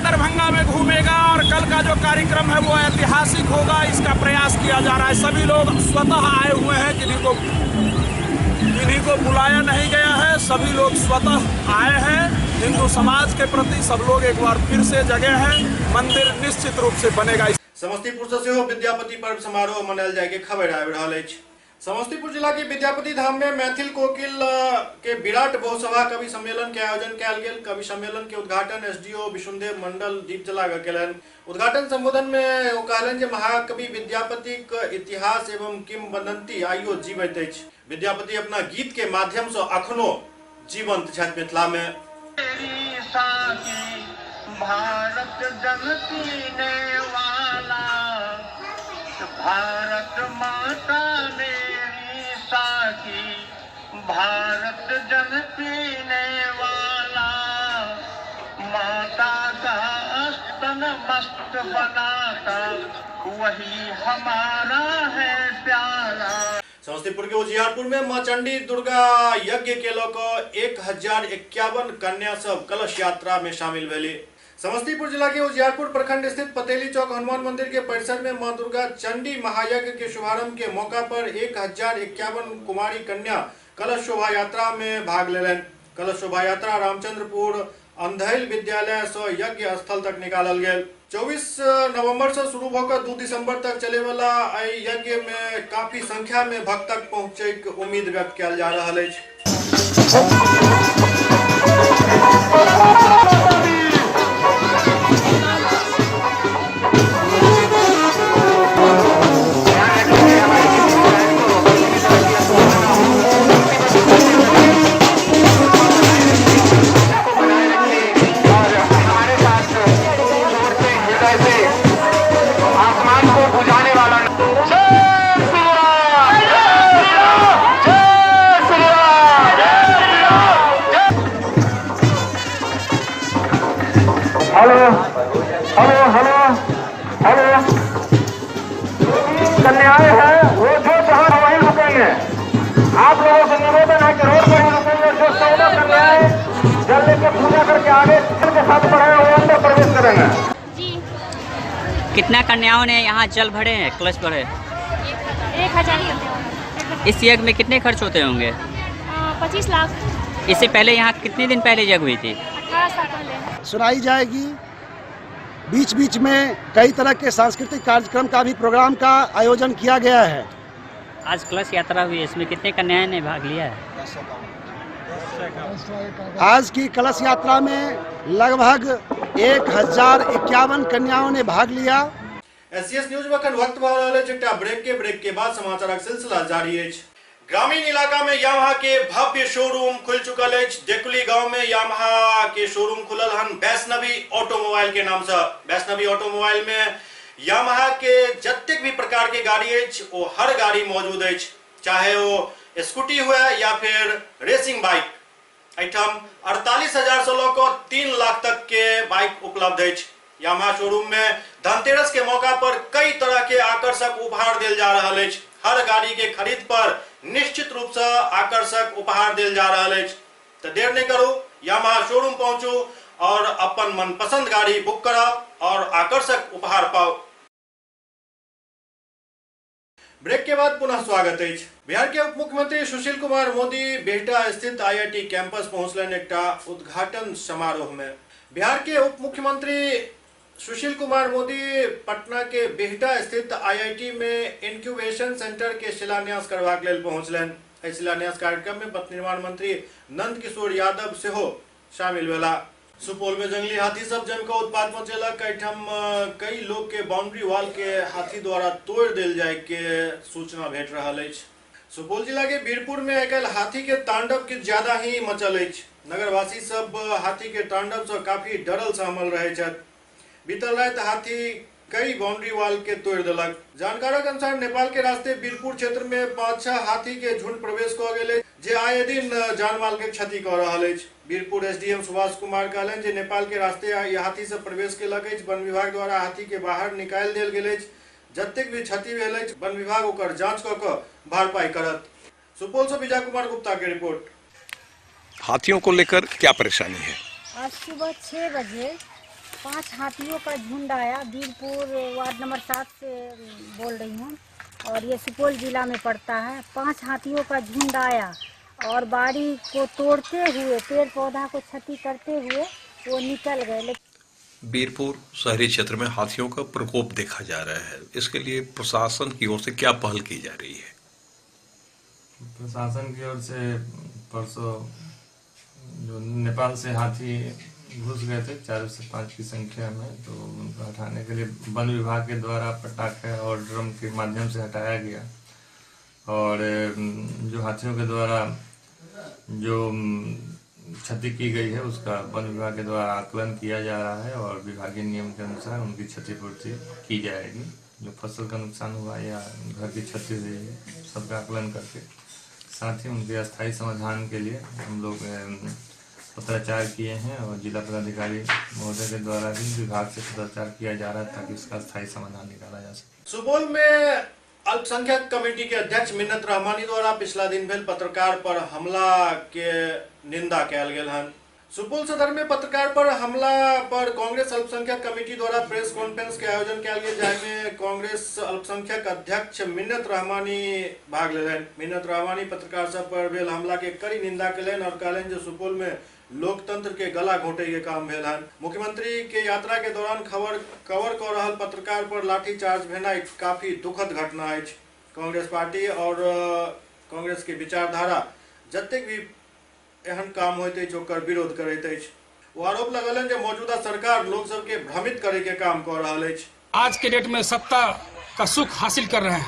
Speaker 17: दरभंगा में घूमेगा और कल का जो कार्यक्रम है वो ऐतिहासिक होगा, इसका प्रयास किया जा रहा है। सभी लोग स्वतः आए हुए हैं, किन्हीं को बुलाया नहीं गया है, सभी लोग स्वतः आए हैं। हिंदू समाज के प्रति सब लोग एक बार फिर से जगे हैं। मंदिर निश्चित रूप से बनेगा।
Speaker 1: समस्तीपुर से सेहो विद्यापति पर्व समारोह मनायल जाय के खबर आबि रहल अछि। समस्तीपुर जिला के विद्यापति धाम में मैथिल कोकिल के विराट बहुसभा कवि सम्मेलन के आयोजन कयल गेल। कवि सम्मेलन के उद्घाटन एसडीओ विशुनदेव मंडल दीप जला कऽ केलनि। उद्घाटन संबोधन में ओ कहलनि जे महाकवि विद्यापति के इतिहास एवं किंवदंती आइयो जीवित अछि। विद्यापति अपना गीत के माध्यम से अखनो जीवंत छथि मिथिला में।
Speaker 18: भारत जल पीने वाला, भारत माता मेरी साखी, भारत जल पीने वाला, माता का स्तन मस्त बनाता, वही हमारा है प्यारा।
Speaker 1: समस्तीपुर के उजियारपुर में मां चंडी दुर्गा यज्ञ के लऽ कऽ 1051 कन्या सब कलश यात्रा में शामिल भेली। समस्तीपुर जिला के उजियारपुर प्रखंड स्थित पतेली चौक हनुमान मंदिर के परिसर में मां दुर्गा चंडी महायज्ञ के शुभारंभ के मौका पर 1051 कुमारी कन्या कलश शोभा यात्रा में भाग लेलनि। कलश शोभा यात्रा रामचंद्रपुर अंधैल विद्यालय से यज्ञ स्थल तक निकालल गेल। 24 नवंबर से शुरू होकर 2 दिसंबर तक चले वाला एहि यज्ञ में काफी संख्या में भक्तक पहुंचे के उम्मीद व्यक्त कयल जा रहा अछि।
Speaker 16: हेलो हेलो हेलो हेलो, कन्याएं हैं वो जो जहाँ वहीं रुकेंगे। आप लोगों से निवेदन है कि रोड पर ही रुकेंगे। जो 14 कन्याएं जल लेके पूजा करके आगे के साथ बढ़े वो अंदर प्रवेश करेंगे।
Speaker 14: जी,
Speaker 19: कितना कन्याओं ने यहाँ जल भरे हैं, कलश भरे?
Speaker 14: 1000।
Speaker 19: इस यज्ञ में कितने खर्च होते होंगे?
Speaker 14: 25 लाख।
Speaker 19: इससे पहले यहाँ कितने दिन पहले यज्ञ हुई थी?
Speaker 14: 18 साल पहले।
Speaker 20: सुनाई जाएगी। बीच बीच में कई तरह के सांस्कृतिक कार्यक्रम का भी प्रोग्राम का आयोजन किया गया है।
Speaker 19: आज कलश यात्रा हुई, इसमें कितने कन्याएं ने भाग लिया है?
Speaker 20: आज की कलश यात्रा में लगभग 1051 कन्याओं ने भाग लिया।
Speaker 1: एससीएस न्यूज में अखन वक्त भऽ रहल अछि एकटा ब्रेक के बाद समाचारक सिलसिला जारी अछि। ग्रामीण इलाका में यामाहा के भव्य शोरूम खुल चुकल अछि। देकुली गांव में यामाहा के शोरूम खुलल हन वैष्णवी ऑटोमोबाइल के नाम से। वैष्णवी ऑटोमोबाइल में यामाहा के जतेक भी प्रकार के गाड़ी अछि ओ हर गाड़ी मौजूद अछि, चाहे वो स्कूटी हुए या फिर रेसिंग बाइक। एहिठाम 48,000 से लऽ कऽ 3 लाख तक के बाइक उपलब्ध अछि। यामाहा शोरूम में धनतेरस के मौका पर कई तरह के आकर्षक उपहार देल जा रहल अछि। हर गाड़ी के खरीद पर निश्चित रूप से आकर्षक उपहार देल जा रहल अछि। तो देर नहीं करू, यामाहा शोरूम पहुंचू और अपन मनपसंद गाड़ी बुक कराओ और आकर्षक उपहार पाओ। ब्रेक के बाद पुनः स्वागत अछि। बिहार के उप मुख्यमंत्री सुशील कुमार मोदी बिहटा स्थित आईआईटी कैंपस पहुंचलनि एकटा उद्घाटन समारोह में। बिहार के उप मुख्यमंत्री सुशील कुमार मोदी पटना के बिहटा स्थित आईआईटी में इनक्यूबेशन सेंटर के शिलान्यास करबाक लेल पहुंचलनि। एहि शिलान्यास कार्यक्रम में पथ निर्माण मंत्री नंद किशोर यादव सेहो शामिल भेला। सुपौल में जंगली हाथी सब जमि कऽ उत्पात मचेलक। एहिठाम कई लोग के बाउंड्री वॉल के हाथी द्वारा तोड़ि देल जाय के सूचना भेट रहल अछि। सुपौल जिला के बीरपुर में आइ काल्हि हाथी के तांडव किछु ज्यादा ही मचल अछि। नगरवासी सब हाथी के तांडव से काफी डरल सहमल रहै छथि। बीतल राति हाथी कई बाउंड्री वॉल के तोड़ि देलक। जानकारक अनुसार नेपाल के रास्ते बीरपुर क्षेत्र में 5-6 हाथी के झुंड प्रवेश कऽ गेल अछि, जे आए दिन जानमाल के क्षति कऽ रहल अछि। बीरपुर एसडीएम सुभाष कुमार कहलनि जे नेपाल के रास्ते ई हाथी सब प्रवेश केलक अछि। वन विभाग द्वारा हाथी के बाहर निकालि देल गेल अछि। जतेक भी क्षति भेल अछि वन विभाग ओकर जांच कऽ कऽ भरपाई करत। सुपौल से विजय कुमार गुप्ता के रिपोर्ट।
Speaker 21: हाथियों को लेकर क्या परेशानी है?
Speaker 22: आज सुबह 6 बजे 5 हाथियों का झुंड आया। बीरपुर वार्ड नंबर 7 से बोल रही हूँ और ये सुपौल जिला में पड़ता है। 5 हाथियों का झुंड आया और बाड़ी को तोड़ते हुए, पेड़ पौधा को क्षति करते हुए वो निकल गए। लेकिन
Speaker 21: बीरपुर शहरी क्षेत्र में हाथियों का प्रकोप देखा जा रहा है, इसके लिए प्रशासन की ओर से क्या पहल की जा रही है?
Speaker 23: प्रशासन की ओर से परसों जो नेपाल से हाथी घुस गए थे 4 से 5 की संख्या में, तो उनको हटाने के लिए वन विभाग के द्वारा पटाखे और ड्रम के माध्यम से हटाया गया। और जो हाथियों के द्वारा जो क्षति की गई है उसका वन विभाग के द्वारा आकलन किया जा रहा है और विभागीय नियम के अनुसार उनकी क्षतिपूर्ति की जाएगी। जो फसल का नुकसान हुआ या घर की क्षति हुई है सबका आकलन करके साथ ही उनके अस्थायी समाधान के लिए हम लोग पत्राचार किए हैं और जिला पदाधिकारी महोदय के द्वारा भी विभाग से पत्राचार किया जा रहा है ताकि उसका स्थायी समाधान निकाला जा सके।
Speaker 1: सुपौल में अल्पसंख्यक कमेटी के अध्यक्ष मिन्नत रहमानी द्वारा पिछला दिन भेल पत्रकार पर हमला के निंदा कयल गेल हन। सुपौल सदर में पत्रकार पर हमला पर कांग्रेस अल्पसंख्यक कमेटी द्वारा प्रेस कॉन्फ्रेंस के आयोजन कयल गेल, जाहिमे कांग्रेस अल्पसंख्यक अध्यक्ष मिन्नत रहमानी भाग लेलनि। मिन्नत रहमानी पत्रकार सब पर भेल हमला के कड़ी निंदा कयलनि और कहलनि जे सुपौल में लोकतंत्र के गला घोटे के काम भेल हन। मुख्यमंत्री के यात्रा के दौरान खबर कवर कर रहल पत्रकार पर लाठीचार्ज भेनाइ काफी दुखद घटना अछि। कांग्रेस पार्टी और कांग्रेस के विचारधारा जतेक भी एहन काम होइत अछि ओकर विरोध करैत अछि। वो आरोप लगौलनि जे मौजूदा सरकार लोक सबके भ्रमित करे के काम कर रहल अछि।
Speaker 2: आज के डेट में सत्ता का सुख हासिल कर रहे हैं।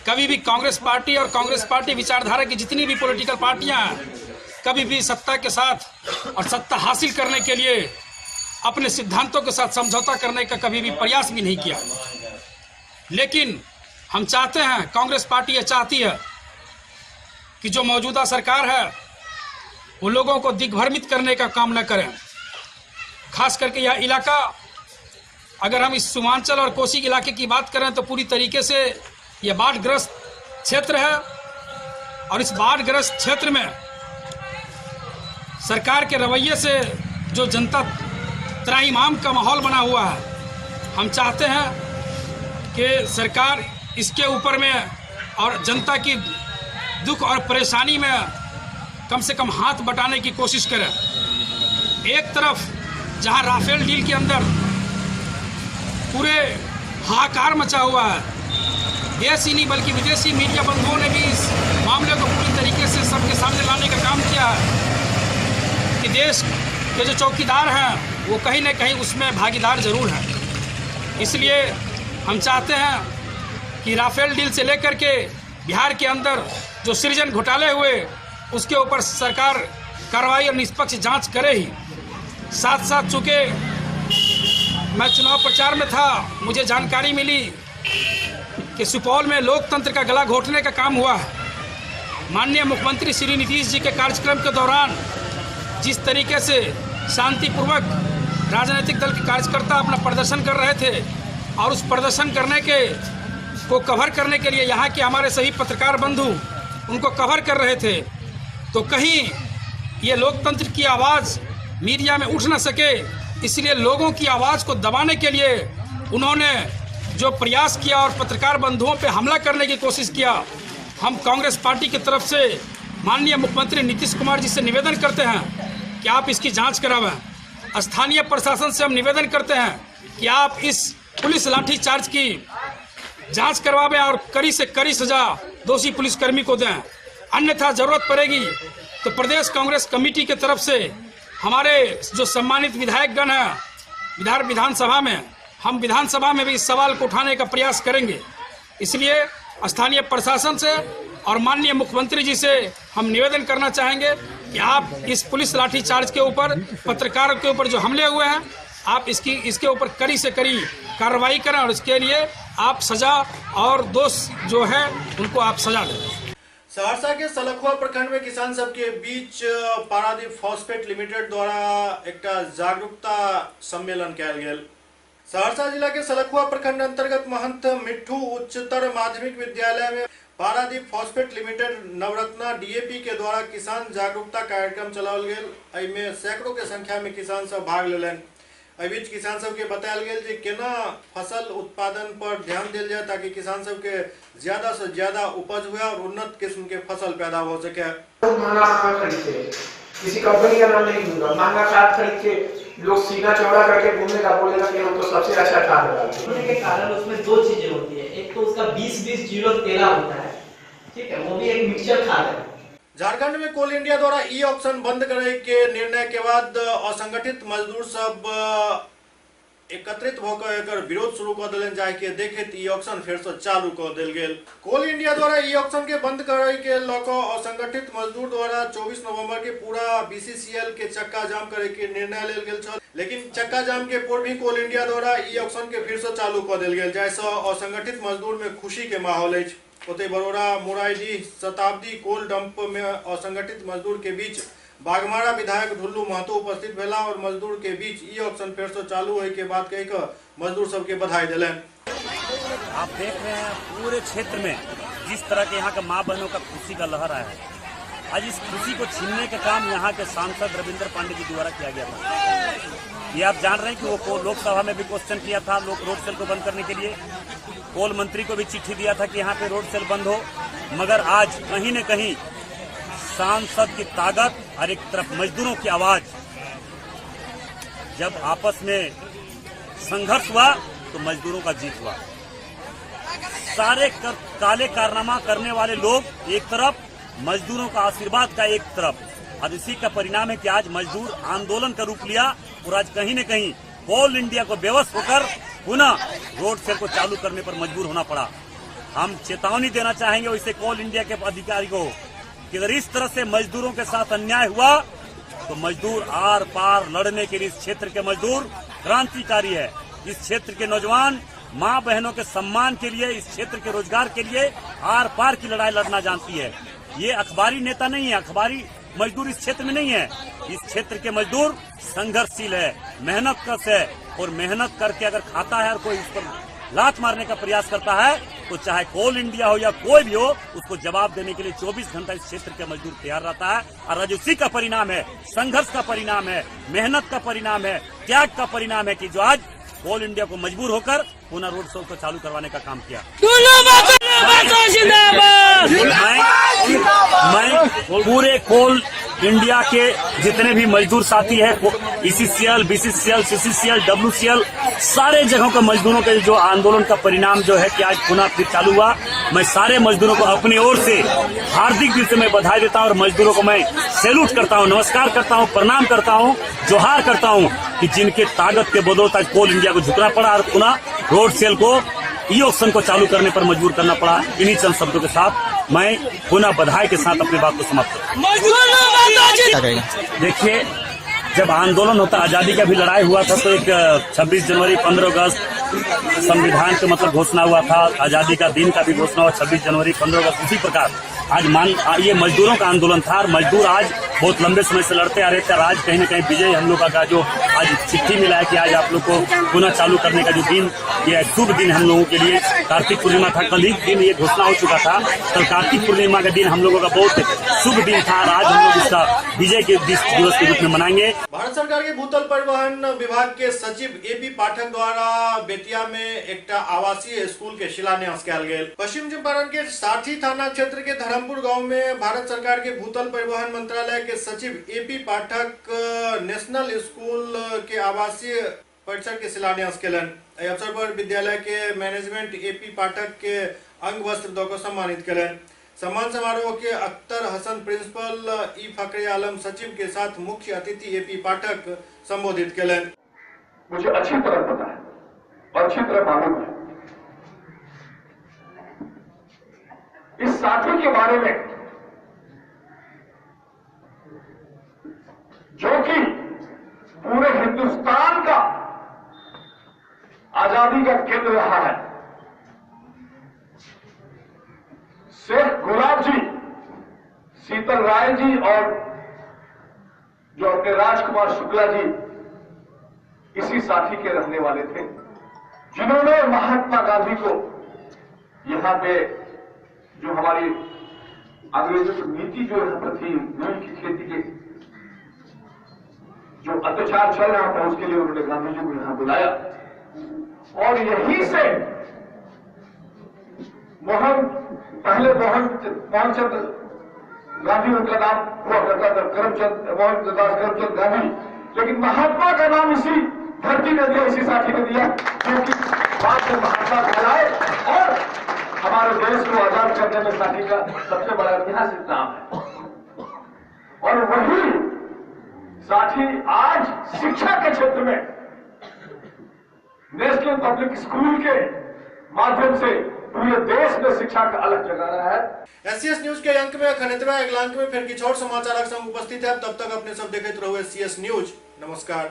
Speaker 2: कभी भी कांग्रेस पार्टी और कांग्रेस पार्टी विचारधारा की जितनी भी पॉलिटिकल पार्टियां हैं कभी भी सत्ता के साथ और सत्ता हासिल करने के लिए अपने सिद्धांतों के साथ समझौता करने का कभी भी प्रयास भी नहीं किया। लेकिन हम चाहते हैं, कांग्रेस पार्टी ये चाहती है कि जो मौजूदा सरकार है वो लोगों को दिग्भ्रमित करने का काम न करें। खास करके यह इलाका, अगर हम इस सीमांचल और कोसी इलाके की बात करें तो पूरी तरीके से यह बाढ़ग्रस्त क्षेत्र है और इस बाढ़ग्रस्त क्षेत्र में सरकार के रवैये से जो जनता त्राहिमाम का माहौल बना हुआ है, हम चाहते हैं कि सरकार इसके ऊपर में और जनता की दुख और परेशानी में कम से कम हाथ बटाने की कोशिश करें। एक तरफ जहां राफेल डील के अंदर पूरे हाहाकार मचा हुआ है, देश ही नहीं बल्कि विदेशी मीडिया बंधुओं ने भी इस मामले को पूरी तरीके से सबके सामने लाने का काम किया है कि देश के जो चौकीदार हैं वो कहीं ना कहीं उसमें भागीदार ज़रूर हैं। इसलिए हम चाहते हैं कि राफेल डील से लेकर के बिहार के अंदर जो सृजन घोटाले हुए उसके ऊपर सरकार कार्रवाई और निष्पक्ष जांच करे ही। साथ साथ चूँकि मैं चुनाव प्रचार में था, मुझे जानकारी मिली कि सुपौल में लोकतंत्र का गला घोटने का काम हुआ है। माननीय मुख्यमंत्री श्री नीतीश जी के कार्यक्रम के दौरान जिस तरीके से शांतिपूर्वक राजनीतिक दल के कार्यकर्ता अपना प्रदर्शन कर रहे थे और उस प्रदर्शन करने के को कवर करने के लिए यहाँ के हमारे सभी पत्रकार बंधु उनको कवर कर रहे थे, तो कहीं ये लोकतंत्र की आवाज़ मीडिया में उठ ना सके, इसलिए लोगों की आवाज़ को दबाने के लिए उन्होंने जो प्रयास किया और पत्रकार बंधुओं पे हमला करने की कोशिश किया। हम कांग्रेस पार्टी की तरफ से माननीय मुख्यमंत्री नीतीश कुमार जी से निवेदन करते हैं कि आप इसकी जांच करावें। स्थानीय प्रशासन से हम निवेदन करते हैं कि आप इस पुलिस लाठीचार्ज की जांच करवावें और कड़ी से कड़ी सजा दोषी पुलिसकर्मी को दें। अन्यथा जरूरत पड़ेगी तो प्रदेश कांग्रेस कमेटी के तरफ से हमारे जो सम्मानित विधायकगण हैं बिहार विधानसभा में, हम विधानसभा में भी इस सवाल को उठाने का प्रयास करेंगे। इसलिए स्थानीय प्रशासन से और माननीय मुख्यमंत्री जी से हम निवेदन करना चाहेंगे कि आप इस पुलिस लाठीचार्ज के ऊपर, पत्रकारों के ऊपर जो हमले हुए हैं, आप इसके ऊपर कड़ी से कड़ी कार्रवाई करें और इसके लिए आप सजा और दोष जो है उनको आप सजा दें।
Speaker 1: सहरसा के सलखुआ प्रखंड में किसान सबके बीच पारादीप फॉस्फेट लिमिटेड द्वारा एकटा जागरूकता सम्मेलन कयल गेल। सहरसा जिला के सलखुआ प्रखंड अंतर्गत महंत मिट्ठू उच्चतर माध्यमिक विद्यालय में Paradip phosphate limited Navratna DAP के द्वारा किसान जागरूकता कार्यक्रम चलाओल गेल। एहिमे सैकड़ों के संख्या में किसान सब भाग लेलनि। एहि बीच किसान सबके बतायल गेल जे केना फसल उत्पादन पर ध्यान देल जाए ताकि किसान सबके ज्यादा से ज्यादा उपज हुए और उन्नत किस्म के फसल पैदा हो सके।
Speaker 3: महंगा खरीदते हैं, किसी कंपनी का नाम नहीं दूंगा, महंगा खाद खरीद के लोग सीना चौड़ा करके घूमने का बोलेगा कि हम तो सबसे अच्छा खाद डालते हैं।
Speaker 4: के कारण उसमें दो चीजें होती है, एक तो उसका 20 20 0 13 होता है, ठीक है, वो भी एक मिक्सचर खाद है।
Speaker 1: झारखंड में कोल इंडिया द्वारा ई ऑक्शन बंद करे के निर्णय के बाद असंगठित मजदूर सब एकत्रित भ क एकर विरोध शुरू क देलनि, जाहि के देखैत ई ऑक्शन फेर से चालू क देल गेल। कोल इंडिया द्वारा ई ऑक्शन के बंद करय के ल क असंगठित मजदूर द्वारा 24 नवंबर के पूरा बीसीसीएल के चक्का जाम करे के निर्णय लेल गेल छल, लेकिन चक्का जाम के पूर्व ही कोल इंडिया द्वारा ई ऑक्शन के फिर से चालू क देल गेल, जाहि से असंगठित मजदूर में खुशी के माहौल अछि। ओतहि बरोरा मुराईडीह शताब्दी कोल डंप में असंगठित मजदूर के बीच बागमारा विधायक ढुल्लू महतो उपस्थित भेला और मजदूर के बीच ई ऑक्शन फेर से चालू होय के बात कहि क मजदूर सबके बधाई देलनि।
Speaker 5: आप देख रहे हैं पूरे क्षेत्र में जिस तरह के यहाँ के माँ बहनों का खुशी का लहर आया है, आज इस खुशी को छीनने का काम यहाँ के सांसद रविंद्र पांडे जी द्वारा किया गया था। ये आप जान रहे हैं कि वो लोकसभा में भी क्वेश्चन किया था लोग रोड सेल को बंद करने के लिए, कोल मंत्री को भी चिट्ठी दिया था कि यहाँ पे रोड सेल बंद हो, मगर आज कहीं न कहीं सांसद की ताकत और एक तरफ मजदूरों की आवाज जब आपस में संघर्ष हुआ तो मजदूरों का जीत हुआ। सारे काले कारनामा करने वाले लोग एक तरफ, मजदूरों का आशीर्वाद का एक तरफ, और इसी का परिणाम है कि आज मजदूर आंदोलन का रूप लिया और आज कहीं न कहीं कोल इंडिया को बेबस होकर पुनः रोड सेल को चालू करने पर मजबूर होना पड़ा। हम चेतावनी देना चाहेंगे वैसे कोल इंडिया के अधिकारी को कि अगर इस तरह से मजदूरों के साथ अन्याय हुआ तो मजदूर are पार लड़ने के लिए इस क्षेत्र के मजदूर क्रांतिकारी है। इस क्षेत्र के नौजवान माँ बहनों के सम्मान के लिए, इस क्षेत्र के रोजगार के लिए are पार की लड़ाई लड़ना जानती है। ये अखबारी नेता नहीं है, अखबारी मजदूर इस क्षेत्र में नहीं है। इस क्षेत्र के मजदूर संघर्षशील है, मेहनत कश है, और मेहनत करके अगर खाता है और कोई उस पर लात मारने का प्रयास करता है तो चाहे कोल इंडिया हो या कोई भी हो, उसको जवाब देने के लिए 24 घंटा इस क्षेत्र के मजदूर तैयार रहता है। और आज उसी का परिणाम है, संघर्ष का परिणाम है, मेहनत का परिणाम है, त्याग का परिणाम है कि जो आज कोल इंडिया को मजबूर होकर पुनः रोड शो को चालू करवाने का काम किया। मैं पूरे कोल इंडिया के जितने भी मजदूर साथी है, ईसीसीएल, बीसीसीएल, सीसीसीएल, डब्ल्यूसीएल, सारे जगहों के मजदूरों के जो आंदोलन का परिणाम जो है कि आज पुनः फिर चालू हुआ, मैं सारे मजदूरों को अपनी ओर से हार्दिक दिल से मैं बधाई देता हूं और मजदूरों को मैं सैल्यूट करता हूं, नमस्कार करता हूं, प्रणाम करता हूं, जोहार करता हूं कि जिनके ताकत के बदौलत आज कोल इंडिया को झुकना पड़ा और पुनः रोड सेल को ई ऑक्शन को चालू करने पर मजबूर करना पड़ा। इन्हीं चंद शब्दों के साथ मैं पुनः बधाई के साथ अपनी बात को समाप्त करता हूं। देखिए, जब आंदोलन होता, आजादी का भी लड़ाई हुआ था तो एक 26 जनवरी 15 अगस्त संविधान के मतलब घोषणा हुआ था, आजादी का दिन का भी घोषणा हुआ 26 जनवरी 15 अगस्त। उसी प्रकार आज ये मजदूरों का आंदोलन था और मजदूर आज बहुत लंबे समय से लड़ते आ रहे थे और आज कहीं ना कहीं विजय हम लोग का जो आज चिट्ठी मिला है कि आज आप लोग को पुनः चालू करने का जो दिन, ये शुभ दिन हम लोगों के लिए कार्तिक पूर्णिमा था। कल ही दिन ये घोषणा हो चुका था, कल कार्तिक पूर्णिमा का दिन हम लोगों का बहुत शुभ दिन था और आज हम लोग इसका विजय के दिवस के रूप में मनाएंगे।
Speaker 1: भारत सरकार के भूतल परिवहन विभाग के सचिव एपी पाठक द्वारा बेतिया में एकटा आवासीय स्कूल के शिलान्यास कयल गेल। पश्चिम चंपारण के साठी थाना क्षेत्र के धर्मपुर गांव में भारत सरकार के भूतल परिवहन मंत्रालय के सचिव एपी पाठक नेशनल स्कूल के आवासीय परिसर के शिलान्यास केलनि। एहि अवसर पर विद्यालय के मैनेजमेंट एपी पाठक के अंग वस्त्र दऽ कऽ सम्मानित केलनि। सम्मान समारोह के अख्तर हसन प्रिंसिपल ई फकरे आलम सचिव के साथ मुख्य अतिथि एपी पाठक संबोधित केलनि।
Speaker 6: मुझे अच्छी तरह पता है और अच्छी तरह मालूम है इस साथी के बारे में, जो कि पूरे हिंदुस्तान का आजादी का केंद्र रहा है। शेख गुलाब जी, शीतल राय जी और जो अपने राजकुमार शुक्ला जी इसी साथी के रहने वाले थे, जिन्होंने महात्मा गांधी को यहां पे जो हमारी अंग्रेजों की नीति जो यहां पर थी, नील की खेती के जो अत्याचार चल रहा था, उसके लिए उन्होंने गांधी जी को यहां बुलाया और यहीं से मोहन चंद्र गांधी उनका नाम हुआ करता था, मोहनदास करमचंद गांधी, लेकिन महात्मा का नाम इसी धरती ने दिया, इसी साथी ने दिया, क्योंकि बाद में महात्मा कहलाए और हमारे देश को आजाद करने में साथी का सबसे बड़ा ऐतिहासिक नाम है। और वही साथी आज शिक्षा के क्षेत्र में नेशनल पब्लिक स्कूल के माध्यम से पूरे देश में शिक्षा का अलग जगा रहा है।
Speaker 1: एससीएस न्यूज के अंक में अखन एतबे, अगिला अंक में फिर किछु और समाचारक संग उपस्थित है। तब तक अपने सब देखैत रहू एससीएस न्यूज। नमस्कार।